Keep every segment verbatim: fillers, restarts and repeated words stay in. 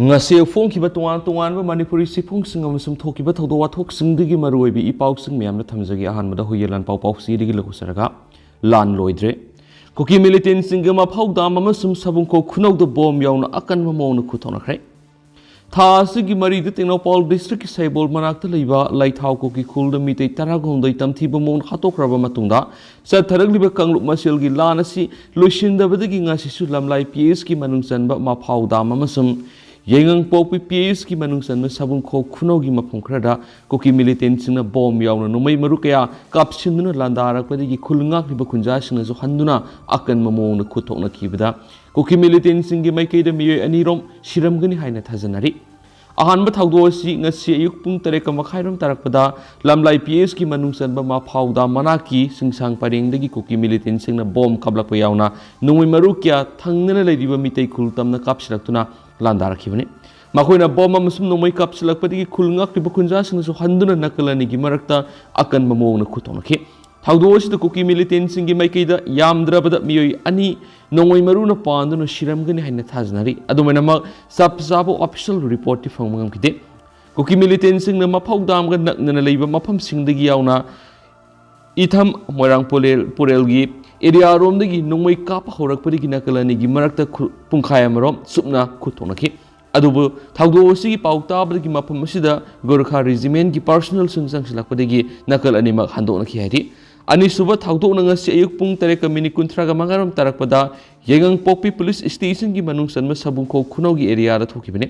ꯉꯁꯤ ꯐꯣꯡꯈꯤꯕ ꯇꯣꯉꯥꯟ ꯇꯣꯉꯥꯟꯕ ꯃꯅꯤꯄꯨꯔꯤ ꯆꯦꯐꯣꯡꯁꯤꯡ ꯑꯃꯁꯨꯡ ꯊꯣꯛꯈꯤꯕ ꯊꯧꯗꯣꯛ ꯋꯥꯊꯣꯛꯁꯤꯡꯗꯒꯤ ꯃꯔꯨꯑꯣꯏꯕ ꯏ ꯄꯥꯎꯁꯤꯡ ꯃꯌꯥꯝꯅ ꯊꯝꯖꯒꯦ꯫ ꯑꯍꯥꯟꯕꯗ ꯍꯨꯏꯌꯦꯟ ꯂꯥꯟꯄꯥꯎ ꯄꯥꯎꯆꯦꯗꯒꯤ ꯂꯧꯖꯔꯒ ꯂꯥꯟ ꯂꯣꯏꯗ꯭ꯔꯦ꯫ ꯀꯨꯀꯤ ꯃꯤꯂꯤꯇꯦꯟꯁꯤꯡꯒ ꯃꯐꯧ ꯗꯥꯝ ꯑꯃꯁꯨꯡ ꯁꯕꯨꯡꯈꯣꯛ ꯈꯨꯅꯧꯗ ꯕꯣꯝ ꯌꯥꯎꯅ ꯑꯀꯟꯕ ꯃꯑꯣꯡꯗ ꯈꯨꯠꯊꯣꯛꯅꯈ꯭ꯔꯦ꯫ ꯊꯥ ꯑꯁꯤꯒꯤ ꯃꯔꯤꯗ ꯇꯦꯡꯅꯧꯄꯥꯜ ꯗꯤꯁꯇ꯭ꯔꯤꯛꯀꯤ ꯁꯩꯕꯣꯜ ꯃꯅꯥꯛꯇ ꯂꯩꯕ ꯂꯩꯊꯥꯎ ꯀꯨꯀꯤ ꯈꯨꯜꯗ ꯃꯤꯇꯩ ꯇꯔꯥꯍꯨꯝꯗꯣꯏ ꯇꯝꯊꯤꯕ ꯃꯑꯣꯡꯗ ꯍꯥꯠꯇꯣꯛꯈ꯭ꯔꯕ ꯃꯇꯨꯡꯗ ꯆꯠꯊꯔꯛꯂꯤꯕ ꯀꯥꯡꯂꯨꯞ ꯃꯁꯦꯜꯒꯤ ꯂꯥꯟ ꯑꯁꯤ ꯂꯣꯏꯁꯤꯟꯗꯕꯗꯒꯤ ꯉꯁꯤꯁꯨ ꯂꯝꯂꯥꯏ ꯄꯤ ꯑꯦꯁꯀꯤ ꯃꯅꯨꯡ ꯆꯟꯕ ꯃꯐꯥꯎ ꯗꯥꯝ ꯑꯃꯁꯨꯡ ꯌꯥꯏꯉꯪꯄꯣꯛꯄꯤ ꯄꯤ ꯑꯦꯁꯀꯤ ꯃꯅꯨꯡ ꯆꯟꯕ ꯁꯕꯨꯡꯈꯣꯛ ꯈꯨꯅꯧꯒꯤ ꯃꯐꯝ ꯈꯔꯗ ꯀꯨꯀꯤ ꯃꯤꯂꯤꯇꯦꯟꯁꯤꯡꯅ ꯕꯣꯝ ꯌꯥꯎꯅ ꯅꯣꯡꯃꯩ ꯃꯔꯨ ꯀꯌꯥ ꯀꯥꯞꯁꯤꯟꯗꯨꯅ ꯂꯥꯟꯗꯥꯔꯛꯄꯗꯒꯤ ꯈꯨꯜ ꯉꯥꯛꯂꯤꯕ ꯈꯨꯟꯖꯥꯁꯤꯡꯅꯁꯨ ꯍꯟꯗꯨꯅ ꯑꯀꯟꯕ ꯃꯑꯣꯡꯗ ꯈꯨꯠ ꯊꯣꯛꯅꯈꯤꯕꯗ ꯀꯨꯀꯤ ꯃꯤꯂꯤꯇꯦꯟꯁꯤꯡꯒꯤ ꯃꯥꯏꯀꯩꯗ ꯃꯤꯑꯣꯏ ꯑꯅꯤꯔꯣꯝ ꯁꯤꯔꯝꯒꯅꯤ ꯍꯥꯏꯅ ꯊꯥꯖꯅꯔꯤ꯫ ꯑꯍꯥꯟꯕ ꯊꯧꯗꯣꯛ ꯑꯁꯤ ꯉꯁꯤ ꯑꯌꯨꯛ ꯄꯨꯡ ꯇꯔꯦꯠꯀ ꯃꯈꯥꯏꯔꯣꯝ ꯇꯥꯔꯛꯄꯗ ꯂꯝꯂꯥꯏ ꯄꯤ ꯑꯦꯁꯀꯤ ꯃꯅꯨꯡ ꯆꯟꯕ ꯃꯐꯥꯎꯗꯥꯝ ꯃꯅꯥꯛꯀꯤ ꯁꯤꯡꯁꯥꯡ ꯄꯔꯦꯡꯗꯒꯤ ꯀꯨꯀꯤ ꯃꯤꯂꯤꯇꯦꯟꯁꯤꯡꯅ ꯕꯣꯝ ꯀꯥꯞꯂꯛꯄ ꯌꯥꯎꯅ ꯅꯣꯡꯃꯩ ꯃꯔꯨ ꯀꯌꯥ ꯊꯪꯅꯅ ꯂꯩꯔꯤꯕ ꯃꯤꯇꯩ ꯈꯨꯜ ꯇꯝꯅ ꯀꯥꯞꯁꯤꯜꯂꯛꯇꯨꯅ ꯂꯥꯟꯗꯥꯔꯛꯈꯤꯕꯅꯤ꯫ ꯃꯈꯣꯏꯅ ꯕꯣꯝ ꯑꯃꯁꯨꯡ ꯅꯣꯡꯃꯩ ꯀꯥꯞꯁꯤꯜꯂꯛꯄꯗꯒꯤ ꯈꯨꯜ ꯉꯥꯛꯂꯤꯕ ꯈꯨꯟꯖꯥꯁꯤꯡꯅꯁꯨ ꯍꯟꯗꯨꯅ ꯅꯥꯀꯜ ꯑꯅꯤꯒꯤ ꯃꯔꯛꯇ ꯑꯀꯟꯕ ꯃꯑꯣꯡꯗ ꯈꯨꯠ ꯊꯣꯛꯅꯈꯤ꯫ ꯊꯧꯗꯣꯛ ꯑꯁꯤꯗ ꯀꯨꯀꯤ ꯃꯤꯂꯤꯇꯦꯟꯁꯤꯡꯒꯤ ꯃꯥꯏꯀꯩꯗ ꯌꯥꯝꯗ꯭ꯔꯕꯗ ꯃꯤꯑꯣꯏ ꯑꯅꯤ ꯅꯣꯡꯃꯩ ꯃꯔꯨꯅ ꯄꯥꯟꯗꯨꯅ ꯁꯤꯔꯝꯒꯅꯤ ꯍꯥꯏꯅ ꯊꯥꯖꯅꯔꯤ꯫ ꯑꯗꯨꯃꯥꯏꯅꯃꯛ ꯆꯞ ꯆꯥꯕ ꯑꯣꯐꯤꯁꯤꯌꯦꯜ ꯔꯤꯄꯣꯔꯠꯇꯤ ꯐꯪꯕ ꯉꯝꯈꯤꯗꯦ꯫ ꯀꯨꯀꯤ ꯃꯤꯂꯤꯇꯦꯟꯁꯤꯡꯅ ꯃꯐꯧ ꯗꯥꯝꯒ ꯅꯛꯅꯅ ꯂꯩꯕ ꯃꯐꯝꯁꯤꯡꯗꯒꯤ ꯌꯥꯎꯅ ꯏꯊꯝ ꯃꯣꯏꯔꯥꯡ ꯄꯨꯔꯦꯜ, ꯄꯨꯔꯦꯜꯒꯤ ꯑꯦꯔꯤꯌꯥꯔꯣꯝꯗꯒꯤ ꯅꯣꯡꯃꯩ ꯀꯥꯞꯄ ꯍꯧꯔꯛꯄꯗꯒꯤ ꯅꯥꯀꯜ ꯑꯅꯤꯒꯤ ꯃꯔꯛꯇ ꯈꯨ-, ꯄꯨꯡꯈꯥꯏ ꯑꯃꯔꯣꯝ ꯆꯨꯞꯅ ꯈꯨꯠ ꯊꯣꯛꯅꯈꯤ꯫ ꯑꯗꯨꯕꯨ ꯊꯧꯗꯣꯛ ꯑꯁꯤꯒꯤ ꯄꯥꯎ ꯇꯥꯕꯗꯒꯤ ꯃꯐꯝ ꯑꯁꯤꯗ ꯒꯣꯔꯈꯥ ꯔꯦꯖꯤꯃꯦꯟꯒꯤ ꯄꯥꯔꯁꯣꯅꯦꯜꯁꯤꯡ ꯆꯪꯁꯤꯜꯂꯛꯄꯗꯒꯤ ꯅꯥꯀꯜ ꯑꯅꯤꯃꯛ ꯍꯟꯗꯣꯛꯅꯈꯤ ꯍꯥꯏꯔꯤ꯫ ꯑꯅꯤꯁꯨꯕ ꯊꯧꯗꯣꯛꯅ ꯉꯁꯤ ꯑꯌꯨꯛ ꯄꯨꯡ ꯇꯔꯦꯠꯀ ꯃꯤꯅꯤꯠ ꯀꯨꯟꯊ꯭ꯔꯥꯒ ꯃꯉꯥꯔꯣꯝ ꯇꯥꯔꯛꯄꯗ ꯌꯥꯏꯉꯪꯄꯣꯛꯄꯤ ꯄꯨꯂꯤꯁ ꯁ꯭ꯇꯦꯁꯟꯒꯤ ꯃꯅꯨꯡ ꯆꯟꯕ ꯁꯕꯨꯡꯈꯣꯛ ꯈꯨꯅꯧꯒꯤ ꯑꯦꯔꯤꯌꯥꯗ ꯊꯣꯛꯈꯤꯕꯅꯤ꯫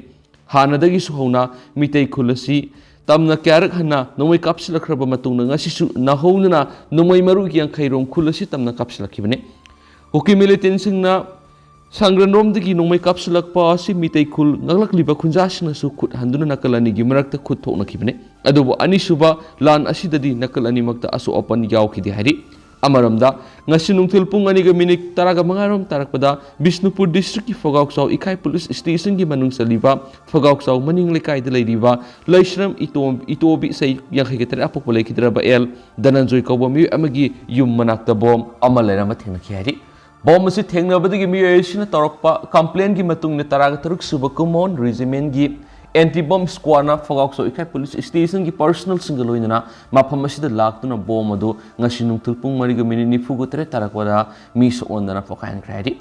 ꯍꯥꯟꯅꯗꯒꯤꯁꯨ ꯍꯧꯅ ꯃꯤꯇꯩ ꯈꯨꯜ ꯑꯁꯤ ꯇꯝꯅ ꯀꯌꯥꯔꯛ ꯍꯟꯅ ꯅꯣꯡꯃꯩ ꯀꯥꯞꯁꯤꯜꯂꯛꯈ꯭ꯔꯕ ꯃꯇꯨꯡꯗ ꯉꯁꯤꯁꯨ ꯅꯧꯍꯧꯅꯅ ꯅꯣꯡꯃꯩ ꯃꯔꯨ ꯌꯥꯡꯈꯩ ꯔꯣꯝ ꯈꯨꯜ ꯑꯁꯤ ꯇꯝꯅ ꯀꯥꯞꯁꯤꯜꯂꯛꯈꯤꯕꯅꯤ꯫ ꯀꯨꯀꯤ ꯃꯤꯂꯤꯇꯦꯟꯁꯤꯡꯅ ꯁꯪꯒ꯭ꯔꯟꯔꯣꯝꯗꯒꯤ ꯅꯣꯡꯃꯩ ꯀꯥꯞꯁꯤꯜꯂꯛꯄ ꯑꯁꯤ ꯃꯤꯇꯩ ꯈꯨꯜ ꯉꯥꯛꯂꯛꯂꯤꯕ ꯈꯨꯟꯖꯥꯁꯤꯡꯅꯁꯨ ꯈꯨꯠ ꯍꯟꯗꯨꯅ ꯅꯥꯀꯜ ꯑꯅꯤꯒꯤ ꯃꯔꯛꯇ ꯈꯨꯠ ꯊꯣꯛꯅꯈꯤꯕꯅꯤ꯫ ꯑꯗꯨꯕꯨ ꯑꯅꯤꯁꯨꯕ ꯂꯥꯟ ꯑꯁꯤꯗꯗꯤ ꯅꯥꯀꯜ ꯑꯅꯤꯃꯛꯇ ꯑꯁꯣꯛ ꯑꯄꯟ ꯌꯥꯎꯈꯤꯗꯦ ꯍꯥꯏꯔꯤ꯫ ꯑꯃꯔꯣꯝꯗ, ꯉꯁꯤ ꯅꯨꯡꯊꯤꯜ ꯄꯨꯡ ꯑꯅꯤꯒ ꯃꯤꯅꯤꯠ ꯇꯔꯥꯒ ꯃꯉꯥꯔꯣꯝ ꯇꯥꯔꯛꯄꯗ ꯕꯤꯁꯅꯨꯄꯨꯔ ꯗꯤꯁꯇ꯭ꯔꯤꯛꯀꯤ ꯐꯒꯥꯎꯆꯥꯎ ꯏꯀꯥꯏ ꯄꯨꯂꯤꯁ ꯁ꯭ꯇꯦꯁꯟꯒꯤ ꯃꯅꯨꯡ ꯆꯜꯂꯤꯕ ꯐꯒꯥꯎꯆꯥꯎ ꯃꯅꯤꯡ ꯂꯩꯀꯥꯏꯗ ꯂꯩꯔꯤꯕ ꯂꯩꯁ꯭ꯔꯝ ꯏꯇꯣꯝ-, ꯏꯇꯣꯕꯤ ꯆꯍꯤ ꯌꯥꯡꯈꯩꯒ ꯇꯔꯦꯠ ꯑꯄꯣꯛꯄ ꯂꯩꯈꯤꯗ꯭ꯔꯕ ꯑꯦꯜ ꯙꯅꯟꯖꯣꯏ ꯀꯧꯕ ꯃꯤꯑꯣꯏ ꯑꯃꯒꯤ ꯌꯨꯝ ꯃꯅꯥꯛꯇ ꯕꯣꯝ ꯑꯃ ꯂꯩꯔꯝꯕ ꯊꯦꯡꯅꯈꯤ ꯍꯥꯏꯔꯤ꯫ ꯕꯣꯝ ꯑꯁꯤ ꯊꯦꯡꯅꯕꯗꯒꯤ ꯃꯤꯑꯣꯏ ꯑꯁꯤꯅ ꯇꯧꯔꯛꯄ complainꯒꯤ ꯃꯇꯨꯡ ꯏꯟꯅ ꯇꯔꯥꯒ ꯇꯔꯨꯛ ꯁꯨꯕ Kumon Regimentꯒꯤ anti bomb squadꯅ ꯐꯒꯥꯎ ꯆꯣꯏꯈꯥꯏ police stationꯒꯤ personalꯁꯤꯡꯒ ꯂꯣꯏꯅꯅ ꯃꯐꯝ ꯑꯁꯤꯗ ꯂꯥꯛꯇꯨꯅ ꯕꯣꯝ ꯑꯗꯨ ꯉꯁꯤ ꯅꯨꯡꯊꯤꯜ ꯄꯨꯡ ꯃꯔꯤꯒ ꯃꯤꯅꯤꯠ ꯅꯤꯐꯨꯒ ꯇꯔꯦꯠ ꯇꯥꯔꯛꯄꯗ ꯃꯤ ꯁꯣꯛꯍꯟꯗꯅ ꯄꯣꯈꯥꯏꯍꯟꯈ꯭ꯔꯦ ꯍꯥꯏꯔꯤ꯫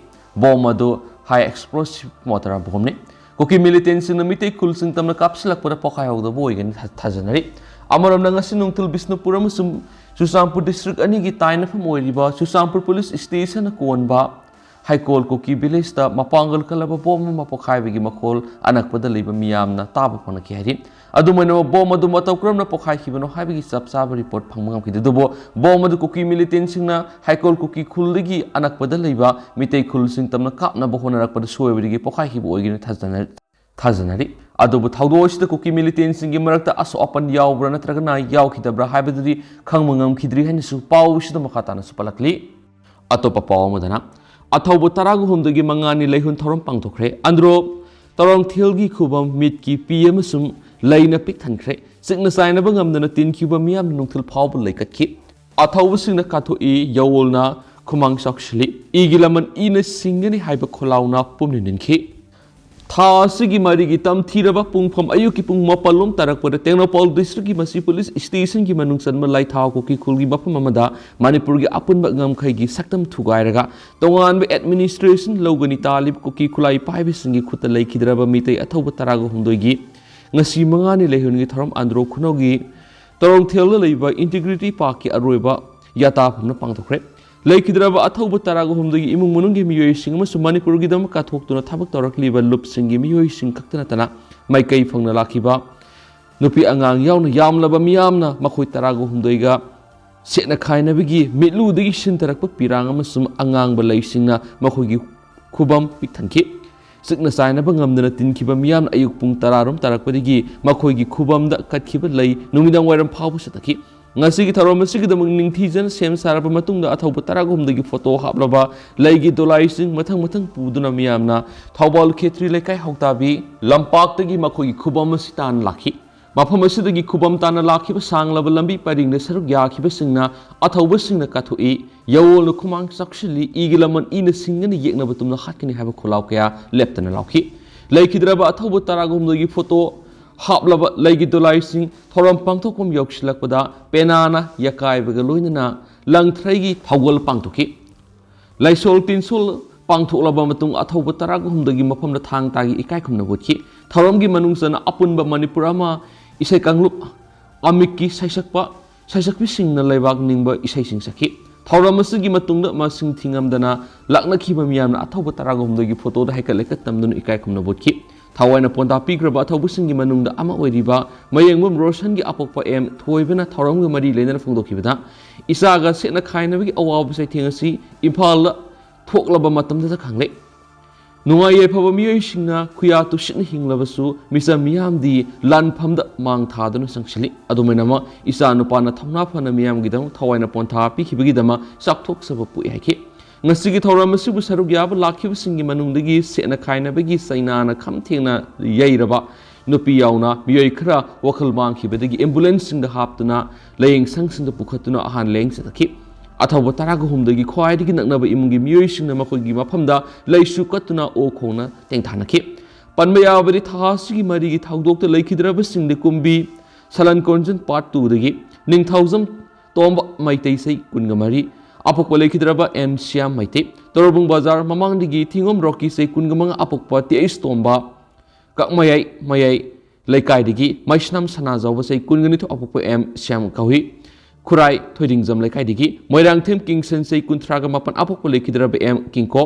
ꯕꯣꯝ ꯑꯗꯨ high explosive mortar ꯕꯣꯝꯅꯤ꯫ ꯀꯨꯀꯤ militantꯁꯤꯡꯅ ꯃꯤꯇꯩ ꯈꯨꯜꯁꯤꯡ ꯇꯝꯅ ꯀꯥꯞꯁꯤꯜꯂꯛꯄꯗ ꯄꯣꯈꯥꯏꯍꯧꯗꯕ ꯑꯣꯏꯒꯅꯤ ꯊꯥ-, ꯊꯥꯖꯅꯔꯤ꯫ ꯑꯃꯔꯣꯝꯗ ꯉꯁꯤ ꯅꯨꯡꯊꯤꯜ ꯕꯤꯁꯅꯨꯄꯨꯔ ꯑꯃꯁꯨꯡ ꯆꯨꯔꯆꯥꯟꯄꯨꯔ district ꯑꯅꯤꯒꯤ ꯇꯥꯏꯅꯐꯝ ꯑꯣꯏꯔꯤꯕ ꯆꯨꯔꯆꯥꯟꯄꯨꯔ police stationꯅ ꯀꯣꯟꯕ ꯍꯩꯀꯣꯜ ꯀꯨꯀꯤ villageꯇ ꯃꯄꯥꯡꯒꯜ ꯀꯜꯂꯕ ꯕꯣꯝ ꯑꯃ ꯄꯣꯈꯥꯏꯕꯒꯤ ꯃꯈꯣꯜ ꯑꯅꯛꯄꯗ ꯂꯩꯕ ꯃꯤꯌꯥꯝꯅ ꯇꯥꯕ ꯐꯪꯂꯛꯈꯤ ꯍꯥꯏꯔꯤ꯫ ꯑꯗꯨꯝ ꯑꯣꯏꯅꯃꯛ ꯕꯣꯝ ꯑꯗꯨ ꯃꯇꯧ ꯀꯔꯝꯅ ꯄꯣꯈꯥꯏꯈꯤꯕꯅꯣ ꯍꯥꯏꯕꯒꯤ ꯆꯞ ꯆꯥꯕ report ꯐꯪꯕ ꯉꯝꯈꯤꯗꯦ꯫ ꯑꯗꯨꯕꯨ ꯕꯣꯝ ꯑꯗꯨ ꯀꯨꯀꯤ militantꯁꯤꯡꯅ ꯍꯩꯀꯣꯜ ꯀꯨꯀꯤ ꯈꯨꯜꯗꯒꯤ ꯑꯅꯛꯄꯗ ꯂꯩꯕ ꯃꯤꯇꯩ ꯈꯨꯜꯁꯤꯡ ꯇꯝꯅ ꯀꯥꯞꯅꯕ ꯍꯣꯠꯅꯔꯛꯄꯗ ꯁꯣꯏꯕꯗꯒꯤ ꯄꯣꯈꯥꯏꯈꯤꯕ ꯑꯣꯏꯒꯅꯤ ꯊꯥꯖꯅ-, ꯊꯥꯖꯅꯔꯤ꯫ ꯑꯗꯨꯕꯨ ꯊꯧꯗꯣꯛ ꯑꯁꯤꯗ ꯀꯨꯀꯤ militantꯁꯤꯡꯒꯤ ꯃꯔꯛꯇ ꯑꯁꯣꯛ ꯑꯄꯟ ꯌꯥꯎꯕ꯭ꯔꯥ ꯅꯠꯇ꯭ꯔꯒꯅ ꯌꯥꯎꯈꯤꯗꯕ꯭ꯔꯥ ꯍꯥꯏꯕꯗꯨꯗꯤ ꯈꯪꯕ ꯉꯝꯈꯤꯗ꯭ꯔꯤ ꯍꯥꯏꯅꯁꯨ ꯄꯥꯎ ꯑꯁꯤꯗ ꯃꯈꯥ ꯇꯥꯅꯁꯨ ꯄꯜꯂꯛꯂꯤ꯫ ꯑꯇꯣꯞꯄ ꯄꯥꯎ ꯑꯃꯗꯅ, ꯑꯊꯧꯕ ꯇꯔꯥꯒ ꯍꯨꯝꯗꯣꯏꯒꯤ ꯃꯉꯥꯅꯤ ꯂꯩꯍꯨꯟ ꯊꯧꯔꯝ ꯄꯥꯡꯊꯣꯛꯈ꯭ꯔꯦ꯫ ꯑꯟꯗ꯭ꯔꯣ ꯇꯔꯣꯡꯊꯦꯜꯒꯤ ꯈꯨꯕꯝ ꯃꯤꯠꯀꯤ ꯄꯤ ꯑꯃꯁꯨꯡ ꯂꯩꯅ ꯄꯤꯛ ꯊꯟꯈ꯭ꯔꯦ꯫ ꯁꯤꯡꯅ ꯆꯥꯏꯅꯕ ꯉꯝꯗꯅ ꯇꯤꯟꯈꯤꯕ ꯃꯤꯌꯥꯝꯅ ꯅꯨꯡꯊꯤꯜ ꯐꯥꯎꯕ ꯂꯩꯀꯠꯈꯤ꯫ ꯑꯊꯧꯕꯁꯤꯡꯅ ꯀꯥꯊꯣꯛꯏ, ꯌꯥꯑꯣꯜꯅ ꯈꯨꯃꯥꯡ ꯆꯥꯎꯁꯤꯜꯂꯤ꯫ ꯏꯒꯤ ꯂꯃꯟ ꯏꯅ ꯁꯤꯡꯒꯅꯤ ꯍꯥꯏꯕ ꯈꯣꯜꯂꯥꯎꯅ ꯄꯨꯝꯅ ꯅꯤꯟꯈꯤ꯫ ꯊꯥ ꯑꯁꯤꯒꯤ ꯃꯔꯤꯒꯤ ꯇꯝꯊꯤꯔꯕ ꯄꯨꯡꯐꯝ ꯑꯌꯨꯛꯀꯤ ꯄꯨꯡ ꯃꯥꯄꯜ ꯂꯣꯝ ꯇꯥꯔꯛꯄꯗ ꯇꯦꯡꯅꯧꯄꯥꯜ districtꯀꯤ ꯃꯁꯤ police stationꯒꯤ ꯃꯅꯨꯡ ꯆꯟꯕ ꯂꯥꯏꯊꯥꯎ ꯀꯨꯀꯤ ꯈꯨꯜꯒꯤ ꯃꯐꯝ ꯑꯃꯗ ꯃꯅꯤꯄꯨꯔꯒꯤ ꯑꯄꯨꯟꯕ ꯉꯝꯈꯩꯒꯤ ꯁꯛꯇꯝ ꯊꯨꯒꯥꯏꯔꯒ ꯇꯣꯉꯥꯟꯕ administration ꯂꯧꯒꯅꯤ ꯇꯥꯜꯂꯤꯕ ꯀꯨꯀꯤ ꯈꯨꯠꯂꯥꯏ ꯄꯥꯏꯕꯁꯤꯡꯒꯤ ꯈꯨꯠꯇ ꯂꯩꯈꯤꯗ꯭ꯔꯕ ꯃꯤꯇꯩ ꯑꯊꯧꯕ ꯇꯔꯥꯒ ꯍꯨꯝꯗꯣꯏꯒꯤ ꯉꯁꯤ ꯃꯉꯥꯅꯤ ꯂꯩꯍꯨꯟꯒꯤ ꯊꯧꯔꯝ ꯑꯟꯗ꯭ꯔꯣ ꯈꯨꯅꯧꯒꯤ ꯇꯔꯣꯡꯊꯦꯜꯗ ꯂꯩꯕ Integrity Parkꯀꯤ ꯑꯔꯣꯏꯕ ꯌꯥꯇꯥꯐꯝꯅ ꯄꯥꯡꯊꯣꯛꯈ꯭ꯔꯦ꯫ ꯂꯩꯈꯤꯗ꯭ꯔꯕ ꯑꯊꯧꯕ ꯇꯔꯥꯒ ꯍꯨꯝꯗꯣꯏꯒꯤ ꯏꯃꯨꯡ ꯃꯅꯨꯡꯒꯤ ꯃꯤꯑꯣꯏꯁꯤꯡ ꯑꯃꯁꯨꯡ ꯃꯅꯤꯄꯨꯔꯒꯤꯗꯃꯛ ꯀꯠꯊꯣꯛꯇꯨꯅ ꯊꯕꯛ ꯇꯧꯔꯛꯂꯤꯕ ꯂꯨꯞꯁꯤꯡꯒꯤ ꯃꯤꯑꯣꯏꯁꯤꯡ ꯈꯛꯇ ꯅꯠꯇꯅ ꯃꯥꯏꯀꯩ ꯐꯪꯅ ꯂꯥꯛꯈꯤꯕ ꯅꯨꯄꯤ ꯑꯉꯥꯡ ꯌꯥꯎꯅ ꯌꯥꯝꯂꯕ ꯃꯤꯌꯥꯝꯅ ꯃꯈꯣꯏ ꯇꯔꯥꯒ ꯍꯨꯝꯗꯣꯏꯒ ꯁꯦꯠꯅ ꯈꯥꯏꯅꯕꯒꯤ ꯃꯤꯠꯂꯨꯗꯒꯤ ꯁꯤꯟꯊꯔꯛꯄ ꯄꯤꯔꯥꯡ ꯑꯃꯁꯨꯡ ꯑꯉꯥꯡꯕ ꯂꯩꯁꯤꯡꯅ ꯃꯈꯣꯏꯒꯤ ꯈꯨꯕꯝ ꯄꯤꯛꯊꯟꯈꯤ꯫ ꯁꯤꯡꯅ ꯆꯥꯏꯅꯕ ꯉꯝꯗꯅ ꯇꯤꯟꯈꯤꯕ ꯃꯤꯌꯥꯝꯅ ꯑꯌꯨꯛ ꯄꯨꯡ ꯇꯔꯥ ꯔꯣꯝ ꯇꯥꯔꯛꯄꯗꯒꯤ ꯃꯈꯣꯏꯒꯤ ꯈꯨꯕꯝꯗ ꯀꯠꯈꯤꯕ ꯂꯩ ꯅꯨꯃꯤꯗꯥꯡ ꯋꯥꯏꯔꯝ ꯐꯥꯎꯕ ꯆꯠꯊꯈꯤ꯫ ꯉꯁꯤꯒꯤ ꯊꯧꯔꯝ ꯑꯁꯤꯒꯤꯗꯃꯛ ꯅꯤꯡꯊꯤꯖꯅ ꯁꯦꯝ ꯁꯥꯔꯕ ꯃꯇꯨꯡꯗ ꯑꯊꯧꯕ ꯇꯔꯥꯒ ꯍꯨꯝꯗꯣꯏꯒꯤ ꯐꯣꯇꯣ ꯍꯥꯞꯂꯕ ꯂꯩꯒꯤ ꯗꯣꯂꯥꯏꯁꯤꯡ ꯃꯊꯪ ꯃꯊꯪ ꯄꯨꯗꯨꯅ ꯃꯤꯌꯥꯝꯅ ꯊꯧꯕꯥꯜ ꯈꯦꯇ꯭ꯔꯤ ꯂꯩꯀꯥꯏ ꯍꯧꯇꯥꯕꯤ ꯂꯝꯄꯥꯛꯇꯒꯤ ꯃꯈꯣꯏꯒꯤ ꯈꯨꯕꯝ ꯑꯁꯤ ꯇꯥꯟꯅ ꯂꯥꯛꯈꯤ꯫ ꯃꯐꯝ ꯑꯁꯤꯗꯒꯤ ꯈꯨꯕꯝ ꯇꯥꯅ ꯂꯥꯛꯈꯤꯕ ꯁꯥꯡꯂꯕ ꯂꯝꯕꯤ ꯄꯔꯤꯡꯗ ꯁꯔꯨꯛ ꯌꯥꯈꯤꯕꯁꯤꯡꯅ ꯑꯊꯧꯕꯁꯤꯡꯅ ꯀꯥꯊꯣꯛꯏ꯫ ꯌꯥꯑꯣꯜꯅ ꯈꯨꯃꯥꯡ ꯆꯥꯛꯁꯤꯜꯂꯤ, ꯏꯒꯤ ꯂꯃꯟ ꯏꯅ ꯁꯤꯡꯒꯅꯤ, ꯌꯦꯛꯅꯕ ꯇꯨꯝꯅ ꯍꯥꯠꯀꯅꯤ ꯍꯥꯏꯕ ꯈꯣꯜꯂꯥꯎ ꯀꯌꯥ ꯂꯦꯞꯇꯅ ꯂꯥꯎꯈꯤ꯫ ꯂꯩꯈꯤꯗ꯭ꯔꯕ ꯑꯊꯧꯕ ꯇꯔꯥꯒꯨꯝꯗꯒꯤ ꯐꯣꯇꯣ ꯍꯥꯞꯂꯕ ꯂꯩꯒꯤ ꯗꯣꯂꯥꯏꯁꯤꯡ ꯊꯧꯔꯝ ꯄꯥꯡꯊꯣꯛꯐꯝ ꯌꯧꯁꯤꯜꯂꯛꯄꯗ ꯄꯦꯅꯥꯅ ꯌꯥꯀꯥꯏꯕꯒ ꯂꯣꯏꯅꯅ ꯂꯪꯊ꯭ꯔꯩꯒꯤ ꯊꯧꯒꯜ ꯄꯥꯡꯊꯣꯛꯈꯤ꯫ ꯂꯥꯏꯁꯣꯜ ꯇꯤꯟꯁꯣꯜ ꯄꯥꯡꯊꯣꯛꯂꯕ ꯃꯇꯨꯡ ꯑꯊꯧꯕ ꯇꯔꯥꯒ ꯍꯨꯝꯗꯒꯤ ꯃꯐꯝꯗ ꯊꯥꯡ ꯇꯥꯒꯤ ꯏꯀꯥꯏ ꯈꯨꯝꯅꯕ ꯎꯠꯈꯤ꯫ ꯊꯧꯔꯝꯒꯤ ꯃꯅꯨꯡ ꯆꯟꯅ ꯑꯄꯨꯟꯕ ꯃꯅꯤꯄꯨꯔ ꯑꯃ ꯏꯁꯩ ꯀꯥꯡꯂꯨꯞ ꯑꯃꯤꯛꯀꯤ ꯁꯩꯁꯛꯄ ꯁꯩꯁꯛꯄꯤꯁꯤꯡꯅ ꯂꯩꯕꯥꯛ ꯅꯤꯡꯕ ꯏꯁꯩꯁꯤꯡ ꯁꯛꯈꯤ꯫ ꯊꯧꯔꯝ ꯑꯁꯤꯒꯤ ꯃꯇꯨꯡꯗ ꯃꯁꯤꯡ ꯊꯤꯉꯝꯗꯅ ꯂꯥꯛꯅꯈꯤꯕ ꯃꯤꯌꯥꯝꯅ ꯑꯊꯧꯕ ꯇꯔꯥꯒ ꯍꯨꯝꯗꯒꯤ ꯐꯣꯇꯣꯗ ꯍꯩꯀꯠ ꯂꯩꯀꯠ ꯇꯝꯗꯨꯅ ꯏꯀꯥꯏ ꯈꯨꯝꯅꯕ ꯎꯠꯈꯤ꯫ ꯊꯋꯥꯏꯅ ꯄꯣꯟꯊꯥ ꯄꯤꯈ꯭ꯔꯕ ꯑꯊꯧꯕꯁꯤꯡꯒꯤ ꯃꯅꯨꯡꯗ ꯑꯃ ꯑꯣꯏꯔꯤꯕ ꯃꯌꯦꯡꯕꯝ ꯔꯣꯁꯟꯒꯤ ꯑꯄꯣꯛꯄ ꯑꯦꯝ ꯊꯣꯏꯕꯅ ꯊꯧꯔꯝꯒ ꯃꯔꯤ ꯂꯩꯅꯅ ꯐꯣꯡꯗꯣꯛꯈꯤꯕꯗ, ꯏꯆꯥꯒ ꯁꯦꯠꯅ ꯈꯥꯏꯅꯕꯒꯤ ꯑꯋꯥꯕ ꯆꯩꯊꯦꯡ ꯑꯁꯤ ꯏꯝꯐꯥꯜꯗ ꯊꯣꯛꯂꯕ ꯃꯇꯝꯗꯇ ꯈꯪꯂꯦ꯫ ꯅꯨꯡꯉꯥꯏ ꯌꯥꯏꯐꯕ ꯃꯤꯑꯣꯏꯁꯤꯡꯅ ꯈꯨꯌꯥ ꯇꯨꯁꯤꯠꯅ ꯍꯤꯡꯂꯕꯁꯨ ꯃꯤꯆꯝ ꯃꯤꯌꯥꯝꯗꯤ ꯂꯥꯟꯐꯝꯗ ꯃꯥꯡ ꯊꯥꯗꯨꯅ ꯆꯪꯁꯤꯜꯂꯤ꯫ ꯑꯗꯨꯃꯥꯏꯅꯃꯛ ꯏꯆꯥ ꯅꯨꯄꯥꯅ ꯊꯧꯅꯥ ꯐꯅ ꯃꯤꯌꯥꯝꯒꯤꯗꯃꯛ ꯊꯋꯥꯏꯅ ꯄꯣꯟꯊꯥ ꯄꯤꯈꯤꯕꯒꯤꯗꯃꯛ ꯆꯥꯎꯊꯣꯛꯆꯕ ꯄꯣꯛꯏ ꯍꯥꯏꯈꯤ꯫ ꯉꯁꯤꯒꯤ ꯊꯧꯔꯝ ꯑꯁꯤꯕꯨ ꯁꯔꯨꯛ ꯌꯥꯕ ꯂꯥꯛꯈꯤꯕꯁꯤꯡꯒꯤ ꯃꯅꯨꯡꯗꯒꯤ ꯁꯦꯠꯅ ꯈꯥꯏꯅꯕꯒꯤ ꯆꯩꯅꯥꯅ ꯈꯝ ꯊꯦꯡꯅ ꯌꯩꯔꯕ ꯅꯨꯄꯤ ꯌꯥꯎꯅ ꯃꯤꯑꯣꯏ ꯈꯔ ꯋꯥꯈꯜ ꯃꯥꯡꯈꯤꯕꯗꯒꯤ ꯑꯦꯝꯕꯨꯂꯦꯟꯁꯁꯤꯡꯗ ꯍꯥꯞꯇꯨꯅ ꯂꯥꯌꯦꯡ ꯁꯪꯁꯤꯡꯗ ꯄꯨꯈꯠꯇꯨꯅ ꯑꯍꯥꯟ ꯂꯥꯌꯦꯡ ꯆꯠꯊꯈꯤ꯫ ꯑꯊꯧꯕ ꯇꯔꯥꯒ ꯍꯨꯝꯗꯒꯤ ꯈ꯭ꯋꯥꯏꯗꯒꯤ ꯅꯛꯅꯕ ꯏꯃꯨꯡꯒꯤ ꯃꯤꯑꯣꯏꯁꯤꯡꯅ ꯃꯈꯣꯏꯒꯤ ꯃꯐꯝꯗ ꯂꯩꯁꯨ ꯀꯠꯇꯨꯅ ꯑꯣꯛ ꯈꯣꯡꯅ ꯇꯦꯡꯊꯥꯅꯈꯤ꯫ ꯄꯟꯕ ꯌꯥꯕꯗꯤ ꯊꯥ ꯑꯁꯤꯒꯤ ꯃꯔꯤꯒꯤ ꯊꯧꯗꯣꯛꯇ ꯂꯩꯈꯤꯗ꯭ꯔꯕꯁꯤꯡꯗꯤ ꯀꯨꯝꯕꯤ ꯁꯂꯟ ꯀꯣꯟꯖꯟ ꯄꯥꯔꯠ ꯇꯨꯗꯒꯤ ꯅꯤꯡꯊꯧꯖꯝ ꯇꯣꯝꯕ ꯃꯩꯇꯩ ꯆꯍꯤ ꯀꯨꯟꯒ ꯃꯔꯤ, ꯑꯄꯣꯛꯄ ꯂꯩꯈꯤꯗ꯭ꯔꯕ ꯑꯦꯝ ꯁ꯭ꯌꯥꯝ ꯃꯩꯇꯩ, ꯇꯣꯔꯕꯨꯡ ꯕꯖꯥꯔ ꯃꯃꯥꯡꯗꯒꯤ ꯊꯤꯉꯣꯝ ꯔꯣꯀꯤ ꯆꯍꯤ ꯀꯨꯟꯒ ꯃꯉꯥ, ꯑꯄꯣꯛꯄ ꯇꯤ ꯑꯩꯆ ꯇꯣꯝꯕ, ꯀꯛꯃꯌꯥꯏ ꯃꯌꯥꯏ ꯂꯩꯀꯥꯏꯗꯒꯤ ꯃꯩꯁꯅꯥꯝ ꯁꯅꯥꯖꯥꯎꯕ ꯆꯍꯤ ꯀꯨꯟꯒ ꯅꯤꯊꯣꯏ, ꯑꯄꯣꯛꯄ ꯑꯦꯝ ꯁ꯭ꯌꯥꯝ ꯀꯧꯏ꯫ ꯈꯨꯔꯥꯏ ꯊꯣꯏꯗꯤꯡꯖꯝ ꯂꯩꯀꯥꯏꯗꯒꯤ ꯃꯣꯏꯔꯥꯡꯊꯦꯝ ꯀꯤꯡꯁꯟ ꯆꯍꯤ ꯀꯨꯟꯊ꯭ꯔꯥꯒ ꯃꯥꯄꯟ, ꯑꯄꯣꯛꯄ ꯂꯩꯈꯤꯗ꯭ꯔꯕ ꯑꯦꯝ ꯀꯤꯡꯀꯣ꯫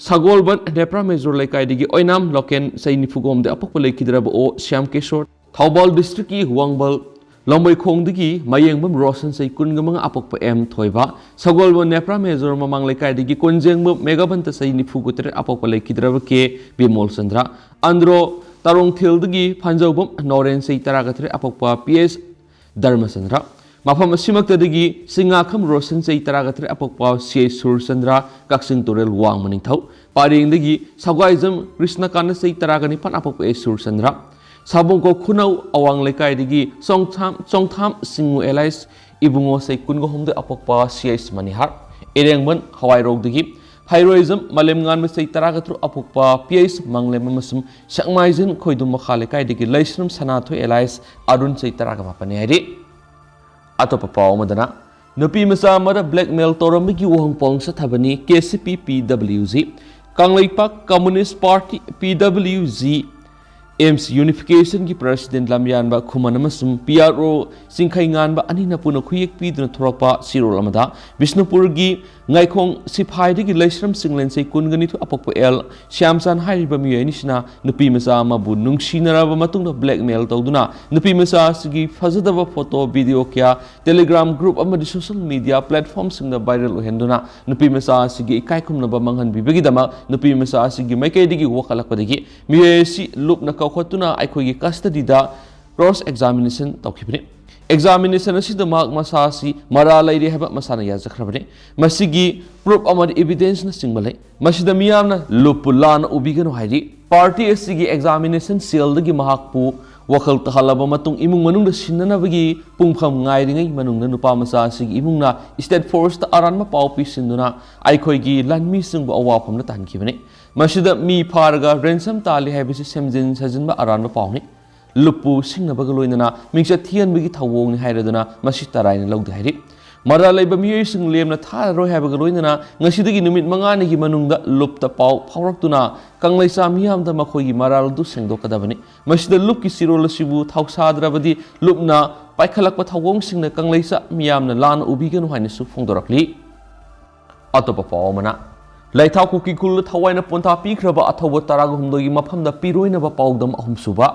ꯁꯒꯣꯜꯕꯟ ꯅꯦꯄ꯭ꯔꯥ ꯃꯦꯖꯣꯔ ꯂꯩꯀꯥꯏꯗꯒꯤ ꯑꯣꯏꯅꯥꯝ ꯂꯣꯀꯦꯟ ꯆꯍꯤ ꯅꯤꯐꯨꯒ ꯍꯨꯝꯗꯣꯏ, ꯑꯄꯣꯛꯄ ꯂꯩꯈꯤꯗ꯭ꯔꯕ ꯑꯣ ꯁ꯭ꯌꯥꯝ ꯀꯤꯁꯣꯔ꯫ ꯊꯧꯕꯥꯜ ꯗꯤꯁꯇ꯭ꯔꯤꯛꯀꯤ ꯋꯥꯡꯕꯜ ꯂꯥꯡꯃꯩꯈꯣꯡꯗꯒꯤ ꯃꯌꯦꯡꯕꯝ ꯔꯣꯁꯟ ꯆꯍꯤ ꯀꯨꯟꯒ ꯃꯉꯥ, ꯑꯄꯣꯛꯄ ꯑꯦꯝ ꯊꯣꯏꯕ꯫ ꯁꯒꯣꯜꯕꯟ ꯅꯦꯄ꯭ꯔꯥ ꯃꯦꯖꯣꯔ ꯃꯃꯥꯡ ꯂꯩꯀꯥꯏꯗꯒꯤ ꯀꯣꯟꯖꯦꯡꯕꯝ ꯃꯦꯒꯥꯕꯟꯇ ꯆꯍꯤ ꯅꯤꯐꯨꯒ ꯇꯔꯦꯠ, ꯑꯄꯣꯛꯄ ꯂꯩꯈꯤꯗ꯭ꯔꯕ ꯀꯦ ꯕꯤꯃꯣꯜ ꯆꯟꯗ꯭ꯔ꯫ ꯑꯟꯗ꯭ꯔꯣ ꯇꯥꯔꯣꯡꯊꯦꯜꯗꯒꯤ ꯐꯟꯖꯧꯕꯝ ꯅꯣꯔꯦꯟ ꯆꯍꯤ ꯇꯔꯥꯒ ꯇꯔꯦꯠ, ꯑꯄꯣꯛꯄ ꯄꯤ ꯑꯦꯁ ꯙꯔꯃꯆꯟꯗ꯭ꯔ꯫ ꯃꯐꯝ ꯑꯁꯤꯃꯛꯇꯗꯒꯤ ꯁꯤꯡꯉꯥꯈꯝ ꯔꯣꯁꯟ ꯆꯍꯤ ꯇꯔꯥꯒ ꯇꯔꯦꯠ, ꯑꯄꯣꯛꯄ ꯁꯤ ꯑꯩꯆ ꯁꯨꯔꯆꯟꯗ꯭ꯔ, ꯀꯛꯆꯤꯡ ꯇꯨꯔꯦꯜ ꯋꯥꯡꯃ ꯅꯤꯡꯊꯧ꯫ ꯄꯔꯦꯡꯗꯒꯤ ꯁꯒ꯭ꯋꯥꯏꯖꯝ ꯀ꯭ꯔꯤꯁꯅꯀꯥꯟꯇ ꯆꯍꯤ ꯇꯔꯥꯒ ꯅꯤꯄꯥꯟ, ꯑꯄꯣꯛꯄ ꯑꯦꯁ ꯁꯨꯔꯆꯟꯗ꯭ꯔ꯫ ꯁꯥꯕꯣꯡꯀꯣꯛ ꯈꯨꯅꯧ ꯑꯋꯥꯡ ꯂꯩꯀꯥꯏꯗꯒꯤ ꯆꯣꯡꯊꯥꯝ ꯆꯣꯡꯊꯥꯝ ꯁꯤꯡꯉꯨ ꯑꯦꯂꯥꯏꯁ ꯏꯕꯨꯡꯉꯣ ꯆꯍꯤ ꯀꯨꯟꯒ ꯍꯨꯝꯗꯣꯏ ꯑꯄꯣꯛꯄ ꯁꯤ ꯑꯩꯁ ꯃꯅꯤꯍꯥꯔ, ꯏꯔꯦꯡꯕꯟ ꯍꯋꯥꯏꯔꯧꯗꯒꯤ ꯍꯩꯔꯣꯏꯖꯝ ꯃꯥꯂꯦꯝꯉꯥꯟꯕ ꯆꯍꯤ ꯇꯔꯥꯒ ꯇꯔꯨꯛ ꯑꯄꯣꯛꯄ ꯄꯤ ꯑꯩꯁ ꯃꯪꯂꯦꯝ ꯑꯃꯁꯨꯡ ꯁꯦꯛꯃꯥꯏꯖꯤꯟ ꯈꯣꯏꯗꯨꯝ ꯃꯈꯥ ꯂꯩꯀꯥꯏꯗꯒꯤ ꯂꯩꯁ꯭ꯔꯝ ꯁꯅꯥꯊꯣꯏ ꯑꯦꯂꯥꯏꯁ ꯑꯔꯨꯟ ꯆꯍꯤ ꯇꯔꯥꯒ ꯃꯥꯄꯟꯅꯤ ꯍꯥꯏꯔꯤ꯫ ꯑꯇꯣꯞꯄ ꯄꯥꯎ ꯑꯃꯗꯅ, ꯅꯨꯄꯤ ꯃꯆꯥ ꯑꯃꯗ blackmail ꯇꯧꯔꯝꯕꯒꯤ ꯋꯥꯍꯪ ꯄꯥꯎ ꯆꯠꯊꯕꯅꯤ ꯀꯦ ꯁꯤ ꯄꯤ ꯄꯤ ꯗꯕ꯭ꯂꯤꯎ ꯖꯤ꯫ ꯀꯪꯂꯩꯄꯥꯛ ꯀꯝꯃꯨꯅꯤꯁ꯭ꯠ ꯄꯥꯔꯇꯤ ꯄꯤ ꯗꯕ꯭ꯂꯤꯎ ꯖꯤ ꯑꯦꯝꯁ ꯌꯨꯅꯤꯐꯤꯀꯦꯁꯟꯒꯤ ꯄ꯭ꯔꯁꯤꯗꯦꯟꯠ ꯂꯝꯌꯥꯟꯕ ꯈꯨꯃꯟ ꯑꯃꯁꯨꯡ ꯄꯤ ꯑꯥꯔ ꯑꯣ ꯆꯤꯡꯈꯩꯉꯥꯟꯕ ꯑꯅꯤꯅ ꯄꯨꯟꯅ ꯈꯨꯌꯦꯛ ꯄꯤꯗꯨꯅ ꯊꯣꯔꯛꯄ ꯆꯦꯔꯣꯜ ꯑꯃꯗ, ꯕꯤꯁꯅꯨꯄꯨꯔꯒꯤ ꯉꯥꯏꯈꯣꯡ ꯁꯤꯐꯥꯏꯗꯒꯤ ꯂꯩꯁ꯭ꯔꯝ ꯆꯤꯡꯂꯦꯟ ꯆꯍꯤ ꯀꯨꯟꯒ ꯅꯤꯊꯣꯏ ꯑꯄꯣꯛꯄ ꯑꯦꯜ ꯁ꯭ꯌꯥꯝꯆꯥꯟ ꯍꯥꯏꯔꯤꯕ ꯃꯤꯑꯣꯏ ꯑꯅꯤꯁꯤꯅ ꯅꯨꯄꯤ ꯃꯆꯥ ꯑꯃꯕꯨ ꯅꯨꯡꯁꯤꯅꯔꯕ ꯃꯇꯨꯡꯗ blackmail ꯇꯧꯗꯨꯅ ꯅꯨꯄꯤ ꯃꯆꯥ ꯑꯁꯤꯒꯤ ꯐꯖꯗꯕ photo, video ꯀꯌꯥ Telegram group ꯑꯃꯗꯤ social media platformꯁꯤꯡꯗ viral ꯑꯣꯏꯍꯟꯗꯨꯅ ꯅꯨꯄꯤ ꯃꯆꯥ ꯑꯁꯤꯒꯤ ꯏꯀꯥꯏ ꯈꯨꯝꯅꯕ ꯃꯥꯡꯍꯟꯕꯤꯕꯒꯤꯗꯃꯛ ꯅꯨꯄꯤ ꯃꯆꯥ ꯑꯁꯤꯒꯤ ꯃꯥꯏꯀꯩꯗꯒꯤ ꯋꯥꯀꯠꯂꯛꯄꯗꯒꯤ ꯃꯤꯑꯣꯏ ꯑꯁꯤ ꯂꯨꯞꯅ ꯀꯧꯈꯠꯇꯨꯅ ꯑꯩꯈꯣꯏꯒꯤ custodyꯗ cross examination ꯇꯧꯈꯤꯕꯅꯤ꯫ Examination ꯑꯁꯤꯗ ꯃꯍꯥꯛ ꯃꯁꯥ ꯑꯁꯤ ꯃꯔꯥꯜ ꯂꯩꯔꯦ ꯍꯥꯏꯕ ꯃꯁꯥꯅ ꯌꯥꯖꯈ꯭ꯔꯕꯅꯤ꯫ ꯃꯁꯤꯒꯤ proof ꯑꯃꯗꯤ evidenceꯅꯆꯤꯡꯕ ꯂꯩ꯫ ꯃꯁꯤꯗ ꯃꯤꯌꯥꯝꯅ ꯂꯨꯞꯄꯨ ꯂꯥꯟꯅ ꯎꯕꯤꯒꯅꯨ ꯍꯥꯏꯔꯤ꯫ Party ꯑꯁꯤꯒꯤ examination cellꯗꯒꯤ ꯃꯍꯥꯛꯄꯨ ꯋꯥꯈꯜ ꯇꯥꯍꯜꯂꯕ ꯃꯇꯨꯡ ꯏꯃꯨꯡ ꯃꯅꯨꯡꯗ ꯁꯤꯟꯅꯅꯕꯒꯤ ꯄꯨꯡꯐꯝ ꯉꯥꯏꯔꯤꯉꯩ ꯃꯅꯨꯡꯗ ꯅꯨꯄꯥ ꯃꯆꯥ ꯑꯁꯤꯒꯤ ꯏꯃꯨꯡꯅ state forceꯇ ꯑꯔꯥꯟꯕ ꯄꯥꯎ ꯄꯤꯁꯤꯟꯗꯨꯅ ꯑꯩꯈꯣꯏꯒꯤ ꯂꯥꯟꯃꯤꯁꯤꯡꯕꯨ ꯑꯋꯥꯐꯝꯗ ꯇꯥꯍꯟꯈꯤꯕꯅꯤ꯫ ꯃꯁꯤꯗ ꯃꯤ ꯐꯥꯔꯒ ransom ꯇꯥꯜꯂꯤ ꯍꯥꯏꯕꯁꯤ ꯁꯦꯝꯖꯤꯟ ꯁꯥꯖꯤꯟꯕ ꯑꯔꯥꯟꯕ ꯄꯥꯎꯅꯤ꯫ ꯂꯨꯞꯄꯨ ꯁꯤꯡꯅꯕꯒ ꯂꯣꯏꯅꯅ ꯃꯤꯡꯆꯠ ꯊꯤꯍꯟꯕꯒꯤ ꯊꯧꯑꯣꯡꯅꯤ ꯍꯥꯏꯔꯗꯨꯅ ꯃꯁꯤ ꯇꯔꯥꯏꯅ ꯂꯧꯗꯦ ꯍꯥꯏꯔꯤ꯫ ꯃꯔꯥꯜ ꯂꯩꯕ ꯃꯤꯑꯣꯏꯁꯤꯡ ꯂꯦꯝꯅ ꯊꯥꯔꯔꯣꯏ ꯍꯥꯏꯕꯒ ꯂꯣꯏꯅꯅ ꯉꯁꯤꯗꯒꯤ ꯅꯨꯃꯤꯠ ꯃꯉꯥꯅꯤꯒꯤ ꯃꯅꯨꯡꯗ ꯂꯨꯞꯇ ꯄꯥꯎ ꯐꯥꯎꯔꯛꯇꯨꯅ ꯀꯪꯂꯩꯆꯥ ꯃꯤꯌꯥꯝꯗ ꯃꯈꯣꯏꯒꯤ ꯃꯔꯥꯜ ꯑꯗꯨ ꯁꯦꯡꯗꯣꯛꯀꯗꯕꯅꯤ꯫ ꯃꯁꯤꯗ ꯂꯨꯞꯀꯤ ꯆꯦꯔꯣꯜ ꯑꯁꯤꯕꯨ ꯊꯧꯁꯥꯗ꯭ꯔꯕꯗꯤ ꯂꯨꯞꯅ ꯄꯥꯏꯈꯠꯂꯛꯄ ꯊꯧꯑꯣꯡꯁꯤꯡꯅ ꯀꯪꯂꯩꯆꯥ ꯃꯤꯌꯥꯝꯅ ꯂꯥꯟꯅ ꯎꯕꯤꯒꯅꯨ ꯍꯥꯏꯅꯁꯨ ꯐꯣꯡꯗꯣꯔꯛꯂꯤ꯫ ꯑꯇꯣꯞꯄ ꯄꯥꯎ ꯑꯃꯅ, ꯂꯩꯊꯥꯎ ꯀꯨꯀꯤ ꯈꯨꯜꯗ ꯊꯋꯥꯏꯅ ꯄꯣꯟꯊꯥ ꯄꯤꯈ꯭ꯔꯕ ꯑꯊꯧꯕ ꯇꯔꯥꯒ ꯍꯨꯝꯗꯣꯏꯒꯤ ꯃꯐꯝꯗ ꯄꯤꯔꯣꯏꯅꯕ ꯄꯥꯎꯗꯝ ꯑꯍꯨꯝꯁꯨꯕ꯫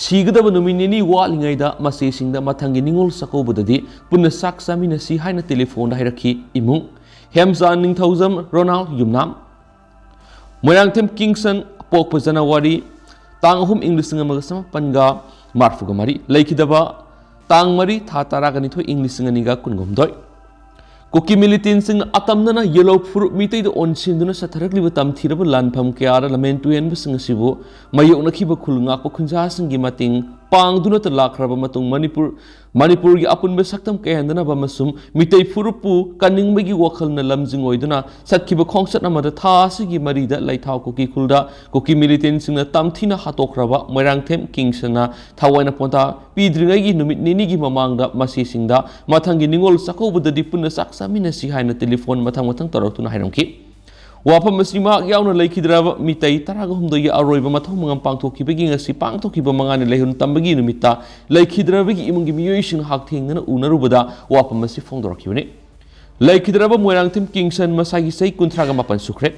ꯁꯤꯒꯗꯕ ꯅꯨꯃꯤꯠ ꯅꯤꯅꯤ ꯋꯥꯠꯂꯤꯉꯩꯗ ꯃꯆꯦꯁꯤꯡꯗ ꯃꯊꯪꯒꯤ ꯅꯤꯉꯣꯜ ꯆꯥꯛꯀꯧꯕꯗꯗꯤ ꯄꯨꯟꯅ ꯆꯥꯛ ꯆꯥꯃꯤꯟꯅꯁꯤ ꯍꯥꯏꯅ telephone ꯗ ꯍꯥꯏꯔꯛꯈꯤ ꯏꯃꯨꯡ꯫ ꯍꯦꯝꯆꯥꯟ ꯅꯤꯡꯊꯧꯖꯝ ꯔꯣꯅꯥꯜ ꯌꯨꯝꯅꯥꯝ꯫ ꯃꯣꯏꯔꯥꯡꯊꯦꯝ ꯀꯤꯡꯁꯟ, ꯄꯣꯛꯄ ꯖꯅꯋꯥꯔꯤ ꯇꯥꯡ ꯑꯍꯨꯝ ꯏꯪ ꯂꯤꯁꯤꯡ ꯑꯃꯒ ꯆꯃꯥꯄꯟꯒ ꯃꯔꯤꯐꯨꯒ ꯃꯔꯤ, ꯂꯩꯈꯤꯗꯕ ꯇꯥꯡ ꯃꯔꯤ ꯊꯥ ꯇꯔꯥꯒ ꯅꯤꯊꯣꯏ ꯏꯪ ꯂꯤꯁꯤꯡ ꯑꯅꯤꯒ ꯀꯨꯟꯒ ꯍꯨꯝꯗꯣꯏ꯫ ꯀꯨꯀꯤ ꯃꯤꯂꯤꯇꯦꯟꯁꯤꯡꯅ ꯑꯇꯝꯅꯅ ꯌꯦꯂꯣ ꯐꯨꯔꯨꯞ ꯃꯤꯇꯩꯗ ꯑꯣꯟꯁꯤꯟꯗꯨꯅ ꯆꯠꯊꯔꯛꯂꯤꯕ ꯇꯝꯊꯤꯔꯕ ꯂꯥꯟꯐꯝ ꯀꯌꯥꯗ ꯂꯝꯍꯦꯟ ꯇꯨꯍꯦꯟꯕꯁꯤꯡ ꯑꯁꯤꯕꯨ ꯃꯥꯌꯣꯛꯅꯈꯤꯕ ꯈꯨꯜ ꯉꯥꯛꯄ ꯈꯨꯟꯖꯥꯁꯤꯡꯒꯤ ꯃꯇꯦꯡ ꯄꯥꯡꯗꯨꯅꯇ ꯂꯥꯛꯈ꯭ꯔꯕ ꯃꯇꯨꯡ ꯃꯅꯤꯄꯨꯔ, ꯃꯅꯤꯄꯨꯔꯒꯤ ꯑꯄꯨꯟꯕ ꯁꯛꯇꯝ ꯀꯥꯏꯍꯟꯗꯅꯕ ꯑꯃꯁꯨꯡ ꯃꯤꯇꯩ ꯐꯨꯔꯨꯞꯄꯨ ꯀꯟꯅꯤꯡꯕꯒꯤ ꯋꯥꯈꯜꯅ ꯂꯝꯖꯤꯡ ꯑꯣꯏꯗꯨꯅ ꯆꯠꯈꯤꯕ ꯈꯣꯡꯆꯠ ꯑꯃꯗ ꯊꯥ ꯑꯁꯤꯒꯤ ꯃꯔꯤꯗ ꯂꯩꯊꯥꯎ ꯀꯨꯀꯤ ꯈꯨꯜꯗ ꯀꯨꯀꯤ ꯃꯤꯂꯤꯇꯦꯟꯁꯤꯡꯅ ꯇꯝꯊꯤꯅ ꯍꯥꯠꯇꯣꯛꯈ꯭ꯔꯕ ꯃꯣꯏꯔꯥꯡꯊꯦꯝ ꯀꯤꯡꯁꯟꯅ ꯊꯋꯥꯏꯅ ꯄꯣꯟꯊꯥ ꯄꯤꯗ꯭ꯔꯤꯉꯩꯒꯤ ꯅꯨꯃꯤꯠ ꯅꯤꯅꯤꯒꯤ ꯃꯃꯥꯡꯗ ꯃꯁꯤꯁꯤꯡꯗ ꯃꯊꯪꯒꯤ ꯅꯤꯉꯣꯜ ꯆꯥꯛꯀꯧꯕꯗꯗꯤ ꯄꯨꯟꯅ ꯆꯥꯛ ꯆꯥꯃꯤꯟꯅꯁꯤ ꯍꯥꯏꯅ ꯇꯦꯂꯤꯐꯣꯟ ꯃꯊꯪ ꯃꯊꯪ ꯇꯧꯔꯛꯇꯨꯅ ꯍꯥꯏꯔꯝꯈꯤ꯫ ꯋꯥꯐꯝ ꯑꯁꯤ ꯃꯍꯥꯛ ꯌꯥꯎꯅ ꯂꯩꯈꯤꯗ꯭ꯔꯕ ꯃꯤꯇꯩ ꯇꯔꯥꯒ ꯍꯨꯝꯗꯣꯏꯒꯤ ꯑꯔꯣꯏꯕ ꯃꯊꯧ ꯃꯉꯝ ꯄꯥꯡꯊꯣꯛꯈꯤꯕꯒꯤ ꯉꯁꯤ ꯄꯥꯡꯊꯣꯛꯈꯤꯕ ꯃꯉꯥꯅꯤ ꯂꯩꯍꯨꯟ ꯇꯝꯕꯒꯤ ꯅꯨꯃꯤꯠꯇ ꯂꯩꯈꯤꯗ꯭ꯔꯕꯒꯤ ꯏꯃꯨꯡꯒꯤ ꯃꯤꯑꯣꯏꯁꯤꯡ ꯍꯛꯊꯦꯡꯅꯅ ꯎꯅꯔꯨꯕꯗ ꯋꯥꯐꯝ ꯑꯁꯤ ꯐꯣꯡꯗꯣꯔꯛꯈꯤꯕꯅꯤ꯫ ꯂꯩꯈꯤꯗ꯭ꯔꯕ ꯃꯣꯏꯔꯥꯡꯊꯦꯝ ꯀꯤꯡꯁꯟ ꯃꯁꯥꯒꯤ ꯆꯍꯤ ꯀꯨꯟꯊ꯭ꯔꯥꯒ ꯃꯥꯄꯟ ꯁꯨꯈ꯭ꯔꯦ꯫